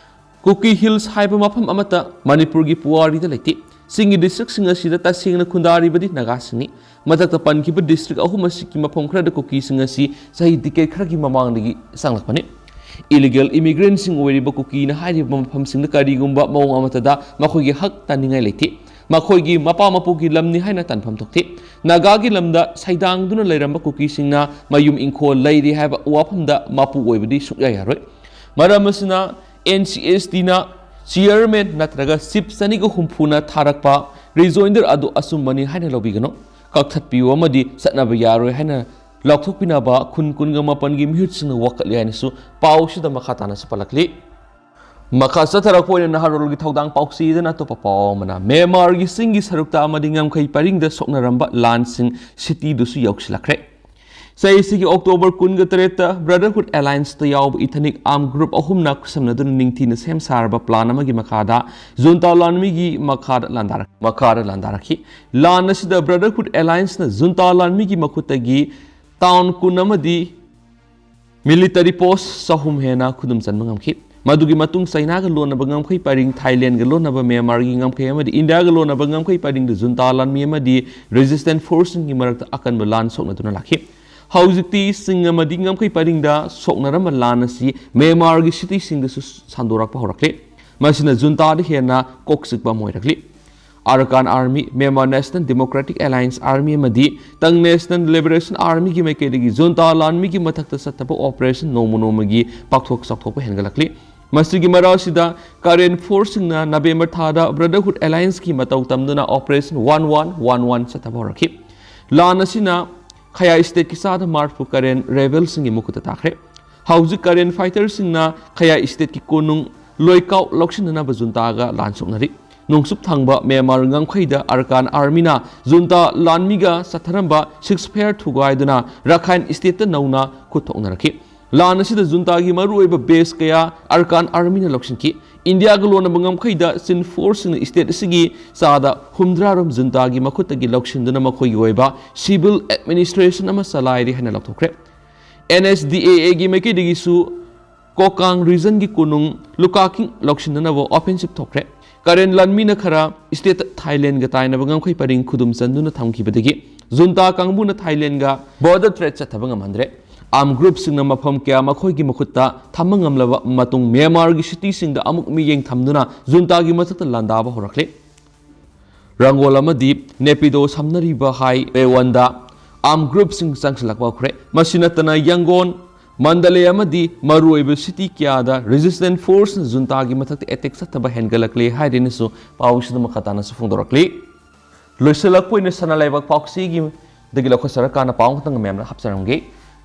ꯀꯨꯀꯤ ꯍꯤꯜꯁ ꯍꯥꯏꯕ ꯃꯐꯝ ꯑꯃꯠꯇ ꯃꯅꯤꯄꯨꯔꯒꯤ ꯄꯨꯋꯥꯔꯤꯗ ꯂꯩꯇꯦ꯫ ꯆꯤꯡꯒꯤ district ꯁꯤꯡ ꯑꯁꯤꯗ ꯇꯁꯦꯡꯅ ꯈꯨꯟꯗꯥꯔꯤꯕꯗꯤ ꯅꯥꯒꯥꯁꯤꯡꯅꯤ꯫ ꯃꯊꯛꯇ ꯄꯟꯈꯤꯕ district ꯑꯍꯨꯝ ꯑꯁꯤꯒꯤ ꯃꯐꯝ ꯈꯔꯗ ꯀꯨꯀꯤꯁꯤꯡ ꯑꯁꯤ ꯆꯍꯤ decade ꯈꯔꯒꯤ ꯃꯃꯥꯡꯗꯒꯤ ꯆꯪꯂꯛꯄꯅꯤ꯫ Illegal immigrant ꯁꯤꯡ ꯑꯣꯏꯔꯤꯕ ꯀꯨꯀꯤꯅ ꯍꯥꯏꯔꯤꯕ ꯃꯐꯝꯁꯤꯡꯗ ꯀꯔꯤꯒꯨꯝꯕ ꯃꯑꯣꯡ ꯑꯃꯠꯇꯗ ꯃꯈꯣꯏꯒꯤ ꯍꯛ ꯇꯥꯅꯤꯡꯉꯥꯏ ꯂꯩꯇꯦ꯫ ꯃꯈꯣꯏꯒꯤ ꯃꯄꯥ ꯃꯄꯨꯒꯤ ꯂꯝꯅꯤ ꯍꯥꯏꯅ ꯇꯥꯟꯐꯝ ꯊꯣꯛꯇꯦ꯫ ꯅꯥꯒꯥꯒꯤ ꯂꯝꯗ ꯁꯩꯗꯥꯡꯗꯨꯅ ꯂꯩꯔꯝꯕ ꯀꯨꯀꯤꯁꯤꯡꯅ ꯃꯌꯨꯝ ꯏꯪꯈꯣꯜ ꯂꯩꯔꯤ ꯍꯥꯏꯕ ꯋꯥꯐꯝꯗ ꯃꯄꯨ ꯑꯣꯏꯕꯗꯤ ꯁꯨꯛꯌꯥ ꯌꯥꯔꯣꯏ꯫ ꯃꯔꯝ ꯑꯁꯤꯅ N C S T ꯅ chairman ꯅꯠꯇ꯭ꯔꯒ chief ꯆꯅꯤꯒ ꯍꯨꯝꯐꯨꯅ ꯊꯥꯔꯛꯄ rejoinder ꯑꯗꯨ ꯑꯆꯨꯝꯕꯅꯤ ꯍꯥꯏꯅ ꯂꯧꯕꯤꯒꯅꯨ꯫ ꯀꯛꯊꯠꯄꯤꯌꯨ ꯑꯃꯗꯤ ꯆꯠꯅꯕ ꯌꯥꯔꯣꯏ ꯍꯥꯏꯅ ꯂꯥꯎꯊꯣꯛꯄꯤꯅꯕ ꯈꯨꯟ ꯀꯨꯟꯒ ꯃꯥꯄꯟꯒꯤ ꯃꯤꯍꯨꯠꯁꯤꯡꯅ ꯋꯥꯀꯠꯂꯤ ꯍꯥꯏꯅꯁꯨ ꯄꯥꯎꯁꯤꯗ ꯃꯈꯥ ꯇꯥꯅꯁꯨ ꯄꯜꯂꯛꯂꯤ꯫ ꯃꯈꯥ ꯆꯠꯊꯔꯛꯄ ꯑꯣꯏꯅ ꯅꯍꯥꯔꯣꯜꯒꯤ ꯊꯧꯗꯥꯡ ꯄꯥꯎꯆꯦꯗꯅ ꯑꯇꯣꯞꯄ ꯄꯥꯎ ꯑꯃꯅ ꯃ꯭ꯌꯥꯟꯃꯥꯔꯒꯤ ꯆꯤꯡꯒꯤ ꯁꯔꯨꯛꯇ ꯑꯃꯗꯤ ꯉꯝꯈꯩ ꯄꯔꯤꯡꯗ ꯁꯣꯛꯅꯔꯝꯕ ꯂꯥꯟꯁꯤꯡ ꯁꯤꯇꯤꯗꯨꯁꯨ ꯌꯧꯁꯤꯜꯂꯛꯈ꯭ꯔꯦ꯫ ꯆꯍꯤꯁꯤꯒꯤ ꯑꯣꯛꯇꯣꯕꯔ ꯀꯨꯟꯒ ꯇꯔꯦꯠꯇ Brotherhood Allianceꯇ ꯌꯥꯎꯕ ethnic armed group ꯑꯍꯨꯝꯅ ꯈꯨꯠꯁꯝꯅꯗꯨꯅ ꯅꯤꯡꯊꯤꯅ ꯁꯦꯝ ꯁꯥꯔꯕ plan ꯑꯃꯒꯤ ꯃꯈꯥꯗ ꯖꯨꯟꯇꯥ ꯂꯥꯟꯃꯤꯒꯤ ꯃꯈꯥꯗ ꯂꯥꯟꯗꯥꯔꯛ-, ꯃꯈꯥꯗ ꯂꯥꯟꯗꯥꯔꯛꯈꯤ꯫ ꯂꯥꯟ ꯑꯁꯤꯗ Brotherhood Allianceꯅ ꯖꯨꯟꯇꯥ ꯂꯥꯟꯃꯤꯒꯤ ꯃꯈꯨꯠꯇꯒꯤ town ꯀꯨꯟ ꯑꯃꯗꯤ military post ꯆꯍꯨꯝ ꯍꯦꯟꯅ ꯈꯨꯗꯨꯝ ꯆꯟꯕ ꯉꯝꯈꯤ꯫ ꯃꯗꯨꯒꯤ ꯃꯇꯨꯡ ꯆꯩꯅꯥꯒ ꯂꯣꯟꯅꯕ ꯉꯝꯈꯩ ꯄꯔꯤꯡ, ꯊꯥꯏꯂꯦꯟꯒ ꯂꯣꯟꯅꯕ ꯃ꯭ꯌꯥꯟꯃꯥꯔꯒꯤ ꯉꯝꯈꯩ ꯑꯃꯗꯤ ꯏꯟꯗꯤꯌꯥꯒ ꯂꯣꯟꯅꯕ ꯉꯝꯈꯩ ꯄꯔꯤꯡꯗ ꯖꯨꯟꯇꯥ ꯂꯥꯟꯃꯤ ꯑꯃꯗꯤ resistance forceꯁꯤꯡꯒꯤ ꯃꯔꯛꯇ ꯑꯀꯟꯕ ꯂꯥꯟ ꯁꯣꯛꯅꯗꯨꯅ ꯂꯥꯛꯈꯤ꯫ ꯍꯧꯖꯤꯛꯇꯤ ꯆꯤꯡ ꯑꯃꯗꯤ ꯉꯝꯈꯩ ꯄꯔꯤꯡꯗ ꯁꯣꯛꯅꯔꯝꯕ ꯂꯥꯟ ꯑꯁꯤ ꯃ꯭ꯌꯥꯟꯃꯥꯔꯒꯤ cityꯁꯤꯡꯗꯁꯨ ꯁꯟꯗꯣꯔꯛꯄ ꯍꯧꯔꯛꯂꯤ꯫ ꯃꯁꯤꯅ ꯖꯨꯟꯇꯥꯗ ꯍꯦꯟꯅ ꯀꯣꯛ ꯆꯤꯛꯄ ꯑꯃ ꯑꯣꯏꯔꯛꯂꯤ꯫ Arakan Army, Myanmar National Democratic Alliance Army ꯑꯃꯗꯤ Ta'ang National Liberation Armyꯒꯤ ꯃꯥꯏꯀꯩꯗꯒꯤ ꯖꯨꯟꯇꯥ ꯂꯥꯟꯃꯤꯒꯤ ꯃꯊꯛꯇ ꯆꯠꯊꯕ operation ꯅꯣꯡꯃ ꯅꯣꯡꯃꯒꯤ ꯄꯥꯛꯊꯣꯛ ꯆꯥꯎꯊꯣꯛꯄ ꯍꯦꯟꯒꯠꯂꯛꯂꯤ꯫ ꯃꯁꯤꯒꯤ ꯃꯔꯛꯁꯤꯗ Karen forceꯁꯤꯡꯅ ꯅꯕꯦꯝꯕꯔ ꯊꯥꯗ Brotherhood Allianceꯀꯤ ꯃꯇꯧ ꯇꯝꯗꯨꯅ operation one one one one ꯆꯠꯊꯕ ꯍꯧꯔꯛꯈꯤ꯫ ꯂꯥꯟ ꯑꯁꯤꯅ ꯈꯌꯥꯏ stateꯀꯤ ꯆꯥꯗ ꯃꯔꯤꯐꯨ Karen rebelꯁꯤꯡꯒꯤ ꯃꯈꯨꯠꯇ ꯇꯥꯈ꯭ꯔꯦ꯫ ꯍꯧꯖꯤꯛ Karen fighterꯁꯤꯡꯅ ꯈꯌꯥꯏ stateꯀꯤ ꯀꯣꯅꯨꯡ ꯂꯣꯏꯀꯥꯎ ꯂꯧꯁꯤꯟꯅꯅꯕ ꯖꯨꯟꯇꯥꯒ ꯂꯥꯟ ꯁꯣꯛꯅꯔꯤ꯫ ꯅꯣꯡꯆꯨꯞ ꯊꯪꯕ ꯃ꯭ꯌꯥꯟꯃꯥꯔ ꯉꯝꯈꯩꯗ Arakan Armyꯅ ꯖꯨꯟꯇꯥ ꯂꯥꯟꯃꯤꯒ ꯆꯠꯊꯔꯝꯕ ceasefire ꯊꯨꯒꯥꯏꯗꯨꯅ ꯔꯥꯈꯥꯏꯟ stateꯇ ꯅꯧꯅ ꯈꯨꯠ ꯊꯣꯛꯅꯔꯛꯈꯤ꯫ ꯂꯥꯟ ꯑꯁꯤꯗ ꯖꯨꯟꯇꯥꯒꯤ ꯃꯔꯨꯑꯣꯏꯕ base ꯀꯌꯥ Arakan Armyꯅ ꯂꯧꯁꯤꯟꯈꯤ꯫ ꯏꯟꯗꯤꯌꯥꯒ ꯂꯣꯟꯅꯕ ꯉꯝꯈꯩꯗ Chin forceꯁꯤꯡꯅ state ꯑꯁꯤꯒꯤ ꯆꯥꯗ ꯍꯨꯝꯗ꯭ꯔꯥ ꯔꯣꯝ ꯖꯨꯟꯇꯥꯒꯤ ꯃꯈꯨꯠꯇꯒꯤ ꯂꯧꯁꯤꯟꯗꯨꯅ ꯃꯈꯣꯏꯒꯤ ꯑꯣꯏꯕ civil administration ꯑꯃ ꯆꯂꯥꯏꯔꯤ ꯍꯥꯏꯅ ꯂꯥꯎꯊꯣꯛꯈ꯭ꯔꯦ꯫ NSDAAꯒꯤ ꯃꯥꯏꯀꯩꯗꯒꯤꯁꯨ ꯀꯣꯀꯥꯡ regionꯒꯤ ꯀꯣꯅꯨꯡ ꯂꯨꯀꯥꯀꯤꯡ ꯂꯧꯁꯤꯟꯅꯅꯕ offensive ꯊꯣꯛꯈ꯭ꯔꯦ꯫ Karen ꯂꯥꯟꯃꯤꯅ ꯈꯔ state ꯊꯥꯏꯂꯦꯟꯒ ꯇꯥꯏꯅꯕ ꯉꯝꯈꯩ ꯄꯔꯤꯡ ꯈꯨꯗꯨꯝ ꯆꯟꯗꯨꯅ ꯊꯝꯈꯤꯕꯗꯒꯤ ꯖꯨꯟꯇꯥ ꯀꯥꯡꯕꯨꯅ ꯊꯥꯏꯂꯦꯟꯒ border trade ꯆꯠꯊꯕ ꯉꯝꯍꯟꯗ꯭ꯔꯦ꯫ Armed groupꯁꯤꯡꯅ ꯃꯐꯝ ꯀꯌꯥ ꯃꯈꯣꯏꯒꯤ ꯃꯈꯨꯠꯇ ꯊꯝꯕ ꯉꯝꯂꯕ ꯃꯇꯨꯡ ꯃ꯭ꯌꯥꯟꯃꯥꯔꯒꯤ cityꯁꯤꯡꯗ ꯑꯃꯨꯛ ꯃꯤꯠꯌꯦꯡ ꯊꯝꯗꯨꯅ ꯖꯨꯟꯇꯥꯒꯤ ꯃꯊꯛꯇ ꯂꯥꯟꯗꯥꯕ ꯍꯧꯔꯛꯂꯦ꯫ ꯔꯪꯒꯣꯜ ꯑꯃꯗꯤ ꯅꯦꯄꯤꯗꯣ ꯁꯝꯅꯔꯤꯕ highway oneꯗ armed groupꯁꯤꯡ ꯆꯪꯁꯤꯜꯂꯛꯄ ꯍꯧꯈ꯭ꯔꯦ꯫ ꯃꯁꯤ ꯅꯠꯇꯅ ꯌꯥꯡꯒꯣꯟ, ꯃꯟꯗꯂꯦ ꯑꯃꯗꯤ ꯃꯔꯨꯑꯣꯏꯕ city ꯀꯌꯥꯗ resistance forceꯅ ꯖꯨꯟꯇꯥꯒꯤ ꯃꯊꯛꯇ attack ꯆꯠꯊꯕ ꯍꯦꯟꯒꯠꯂꯛꯂꯦ ꯍꯥꯏꯗꯨꯅꯁꯨ ꯄꯥꯎꯁꯤꯗ ꯃꯈꯥ ꯇꯥꯅꯁꯨ ꯐꯣꯡꯗꯣꯔꯛꯂꯤ꯫ ꯂꯣꯏꯁꯤꯜꯂꯛꯄ ꯑꯣꯏꯅ ꯁꯅꯥ ꯂꯩꯕꯥꯛ ꯄꯥꯎꯆꯦꯒꯤ ꯗꯒꯤ ꯂꯧꯈꯠꯆꯔꯀꯥꯟꯗ ꯄꯥꯎ ꯑꯃꯈꯛꯇꯪ ꯃꯌꯥꯝꯅ ꯍꯥꯞꯆꯔꯝꯒꯦ꯫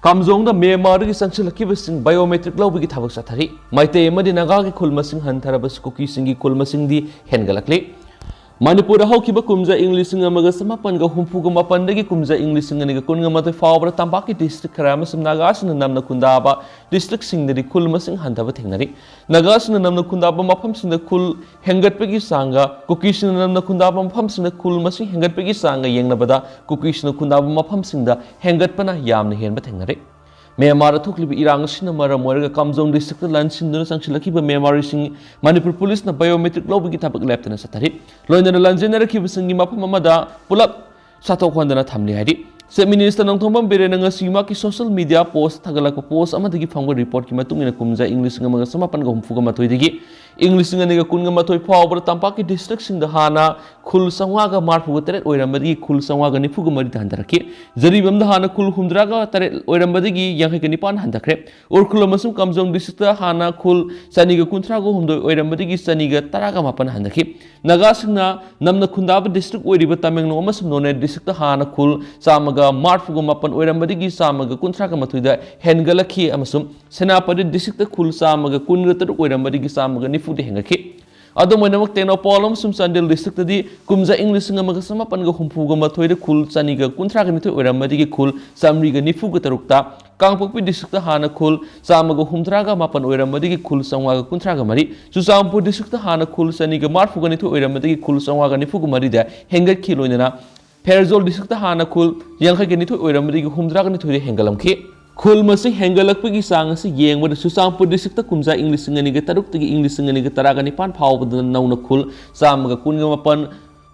ꯀꯥꯝꯖꯣꯡꯗ ꯃ꯭ꯌꯥꯟꯃꯥꯔꯗꯒꯤ ꯆꯪꯁꯤꯜꯂꯛꯈꯤꯕꯁꯤꯡ biometric ꯂꯧꯕꯒꯤ ꯊꯕꯛ ꯆꯠꯊꯔꯤ꯫ ꯃꯩꯇꯩ ꯑꯃꯗꯤ ꯅꯥꯒꯥꯒꯤ ꯈꯨꯜ ꯃꯁꯤꯡ ꯍꯟꯊꯔꯕꯁꯨ ꯀꯨꯀꯤꯁꯤꯡꯒꯤ ꯈꯨꯜ ꯃꯁꯤꯡꯗꯤ ꯍꯦꯟꯒꯠꯂꯛꯂꯤ꯫ ꯃꯅꯤꯄꯨꯔꯗ ꯍꯧꯈꯤꯕ ꯀꯨꯝꯖꯥ ꯏꯪ ꯂꯤꯁꯤꯡ ꯑꯃꯒ ꯆꯃꯥꯄꯟꯒ ꯍꯨꯝꯐꯨꯒ ꯃꯥꯄꯟꯗꯒꯤ ꯀꯨꯝꯖꯥ ꯏꯪ ꯂꯤꯁꯤꯡ ꯑꯅꯤꯒ ꯀꯨꯟꯒ ꯃꯥꯊꯣꯏ ꯐꯥꯎꯕꯗ ꯇꯝꯄꯥꯛꯀꯤ district ꯈꯔ ꯑꯃꯁꯨꯡ ꯅꯥꯒꯥꯁꯤꯡꯅ ꯅꯝꯅ ꯈꯨꯟꯗꯥꯕ districtꯁꯤꯡꯗꯗꯤ ꯈꯨꯜ ꯃꯁꯤꯡ ꯍꯟꯊꯕ ꯊꯦꯡꯅꯔꯤ꯫ ꯅꯥꯒꯥꯁꯤꯡꯅ ꯅꯝꯅ ꯈꯨꯟꯗꯥꯕ ꯃꯐꯝꯁꯤꯡꯗ ꯈꯨꯜ ꯍꯦꯟꯒꯠꯄꯒꯤ ꯆꯥꯡꯒ ꯀꯨꯀꯤꯁꯤꯡꯅ ꯅꯝꯅ ꯈꯨꯟꯗꯥꯕ ꯃꯐꯝꯁꯤꯡꯗ ꯈꯨꯜ ꯃꯁꯤꯡ ꯍꯦꯟꯒꯠꯄꯒꯤ ꯆꯥꯡꯒ ꯌꯦꯡꯅꯕꯗ ꯀꯨꯀꯤꯁꯤꯡꯅ ꯈꯨꯟꯗꯥꯕ ꯃꯐꯝꯁꯤꯡꯗ ꯍꯦꯟꯒꯠꯄꯅ ꯌꯥꯝꯅ ꯍꯦꯟꯕ ꯊꯦꯡꯅꯔꯦ꯫ ꯃ꯭ꯌꯥꯟꯃꯥꯔꯗ ꯊꯣꯛꯂꯤꯕ ꯏꯔꯥꯡ ꯑꯁꯤꯅ ꯃꯔꯝ ꯑꯣꯏꯔꯒ ꯀꯥꯝꯖꯣꯡ districtꯇ ꯂꯥꯟꯁꯤꯟꯗꯨꯅ ꯆꯪꯁꯤꯜꯂꯛꯈꯤꯕ ꯃ꯭ꯌꯥꯟꯃꯥꯔꯤꯁꯤꯡ ꯃꯅꯤꯄꯨꯔ ꯄꯨꯂꯤꯁꯅ biometric ꯂꯧꯕꯒꯤ ꯊꯕꯛ ꯂꯦꯞꯇꯅ ꯆꯠꯊꯔꯤ꯫ ꯂꯣꯏꯅꯅ ꯂꯥꯟꯖꯦꯟꯅꯔꯛꯈꯤꯕꯁꯤꯡꯒꯤ ꯃꯐꯝ ꯑꯃꯗ ꯄꯨꯂꯞ ꯁꯥꯊꯣꯛꯍꯟꯗꯅ ꯊꯝꯂꯤ ꯍꯥꯏꯔꯤ꯫ Chief Minister ꯅꯣꯡꯊꯣꯝꯕꯝ ꯕꯤꯔꯦꯟꯅ ꯉꯁꯤ ꯃꯍꯥꯛꯀꯤ social media post ꯊꯥꯒꯠꯂꯛꯄ post ꯑꯃꯗꯒꯤ ꯐꯪꯕ reportꯀꯤ ꯃꯇꯨꯡ ꯏꯟꯅ ꯀꯨꯝꯖꯥ ꯏꯪ ꯂꯤꯁꯤꯡ ꯑꯃꯒ ꯆꯃꯥꯄꯟꯒ ꯍꯨꯝꯐꯨꯒ ꯃꯥꯊꯣꯏꯗꯒꯤ ꯏꯪ ꯂꯤꯁꯤꯡ ꯑꯅꯤꯒ ꯀꯨꯟꯒ ꯃꯥꯊꯣꯏ ꯐꯥꯎꯕꯗ ꯇꯝꯄꯥꯛꯀꯤ districtꯁꯤꯡꯗ ꯍꯥꯟꯅ ꯈꯨꯜ ꯆꯥꯝꯃꯉꯥꯒ ꯃꯔꯤꯐꯨꯒ ꯇꯔꯦꯠ ꯑꯣꯏꯔꯝꯕꯗꯒꯤ ꯈꯨꯜ ꯆꯥꯝꯃꯉꯥꯒ ꯅꯤꯐꯨꯒ ꯃꯔꯤꯗ ꯍꯟꯊꯔꯛꯈꯤ꯫ ꯖꯔꯤꯕꯥꯝꯗ ꯍꯥꯟꯅ ꯈꯨꯜ ꯍꯨꯝꯗ꯭ꯔꯥꯒ ꯇꯔꯦꯠ ꯑꯣꯏꯔꯝꯕꯗꯒꯤ ꯌꯥꯡꯈꯩꯒ ꯅꯤꯄꯥꯟ ꯍꯟꯊꯈ꯭ꯔꯦ꯫ ꯎꯈ꯭ꯔꯨꯜ ꯑꯃꯁꯨꯡ ꯀꯥꯝꯖꯣꯡ districtꯇ ꯍꯥꯟꯅ ꯈꯨꯜ ꯆꯅꯤꯒ ꯀꯨꯟꯊ꯭ꯔꯥꯒ ꯍꯨꯝꯗꯣꯏ ꯑꯣꯏꯔꯝꯕꯗꯒꯤ ꯆꯅꯤꯒ ꯇꯔꯥꯒ ꯃꯥꯄꯟ ꯍꯟꯊꯈꯤ꯫ ꯅꯥꯒꯥꯁꯤꯡꯅ ꯅꯝꯅ ꯈꯨꯟꯗꯥꯕ district ꯑꯣꯏꯔꯤꯕ ꯇꯃꯦꯡꯂꯣꯡ ꯑꯃꯁꯨꯡ ꯅꯣꯅꯦ districtꯇ ꯍꯥꯟꯅ ꯈꯨꯜ ꯆꯥꯝꯃꯒ ꯃꯔꯤꯐꯨꯒ ꯃꯥꯄꯟ ꯑꯣꯏꯔꯝꯕꯗꯒꯤ ꯆꯥꯝꯃꯒ ꯀꯨꯟꯊ꯭ꯔꯥꯒ ꯃꯥꯊꯣꯏꯗ ꯍꯦꯟꯒꯠꯂꯛꯈꯤ ꯑꯃꯁꯨꯡ ꯁꯦꯅꯥꯄꯇꯤ districtꯇ ꯈꯨꯜ ꯆꯥꯝꯃꯒ ꯀꯨꯟꯒ ꯇꯔꯨꯛ ꯑꯣꯏꯔꯝꯕꯗꯒꯤ ꯆꯥꯝꯃꯒ ꯅꯤꯐꯨꯗ ꯍꯦꯟꯒꯠꯈꯤ꯫ ꯑꯗꯨꯝ ꯑꯣꯏꯅꯃꯛ, ꯇꯦꯡꯅꯧꯄꯥꯜ ꯑꯃꯁꯨꯡ ꯆꯥꯟꯗꯦꯜ districtꯇꯗꯤ ꯀꯨꯝꯖꯥ ꯏꯪ ꯂꯤꯁꯤꯡ ꯑꯃꯒ ꯆꯃꯥꯄꯟꯒ ꯍꯨꯝꯐꯨꯒ ꯃꯥꯊꯣꯏꯗ ꯈꯨꯜ ꯆꯅꯤꯒ ꯀꯨꯟꯊ꯭ꯔꯥꯒ ꯅꯤꯊꯣꯏ ꯑꯣꯏꯔꯝꯕꯗꯒꯤ ꯈꯨꯜ ꯆꯥꯃꯔꯤꯒ ꯅꯤꯐꯨꯒ ꯇꯔꯨꯛꯇ, ꯀꯥꯡꯄꯣꯛꯄꯤ districtꯇ ꯍꯥꯟꯅ ꯈꯨꯜ ꯆꯥꯝꯃꯒ ꯍꯨꯝꯗ꯭ꯔꯥꯒ ꯃꯥꯄꯟ ꯑꯣꯏꯔꯝꯕꯗꯒꯤ ꯈꯨꯜ ꯆꯥꯝꯃꯉꯥꯒ ꯀꯨꯟꯊ꯭ꯔꯥꯒ ꯃꯔꯤ, ꯆꯨꯔꯆꯥꯟꯄꯨꯔ districtꯇ ꯍꯥꯟꯅ ꯈꯨꯜ ꯆꯅꯤꯒ ꯃꯔꯤꯐꯨꯒ ꯅꯤꯊꯣꯏ ꯑꯣꯏꯔꯝꯕꯗꯒꯤ ꯈꯨꯜ ꯆꯥꯝꯃꯉꯥꯒ ꯅꯤꯐꯨꯒ ꯃꯔꯤꯗ ꯍꯦꯟꯒꯠꯈꯤ꯫ ꯂꯣꯏꯅꯅ ꯐꯦꯔꯖꯣꯜ districtꯇ ꯍꯥꯟꯅ ꯈꯨꯜ ꯌꯥꯡꯈꯩꯒ ꯅꯤꯊꯣꯏ ꯑꯣꯏꯔꯝꯕꯗꯒꯤ ꯍꯨꯝꯗ꯭ꯔꯥꯒ ꯅꯤꯊꯣꯏꯗ ꯍꯦꯟꯒꯠꯂꯝꯈꯤ꯫ ꯈꯨꯜ ꯃꯁꯤꯡ ꯍꯦꯟꯒꯠꯂꯛꯄꯒꯤ ꯆꯥꯡ ꯑꯁꯤ ꯌꯦꯡꯕꯗ ꯆꯨꯔꯆꯥꯟꯄꯨꯔ districtꯇ ꯀꯨꯝꯖꯥ ꯏꯪ ꯂꯤꯁꯤꯡ ꯑꯅꯤꯒ ꯇꯔꯨꯛꯇꯒꯤ ꯏꯪ ꯂꯤꯁꯤꯡ ꯑꯅꯤꯒ ꯇꯔꯥꯒ ꯅꯤꯄꯥꯟ ꯐꯥꯎꯕꯗ ꯅꯧꯅ ꯈꯨꯜ ꯆꯥꯝꯃꯒ ꯀꯨꯟꯒ ꯃꯥꯄꯟ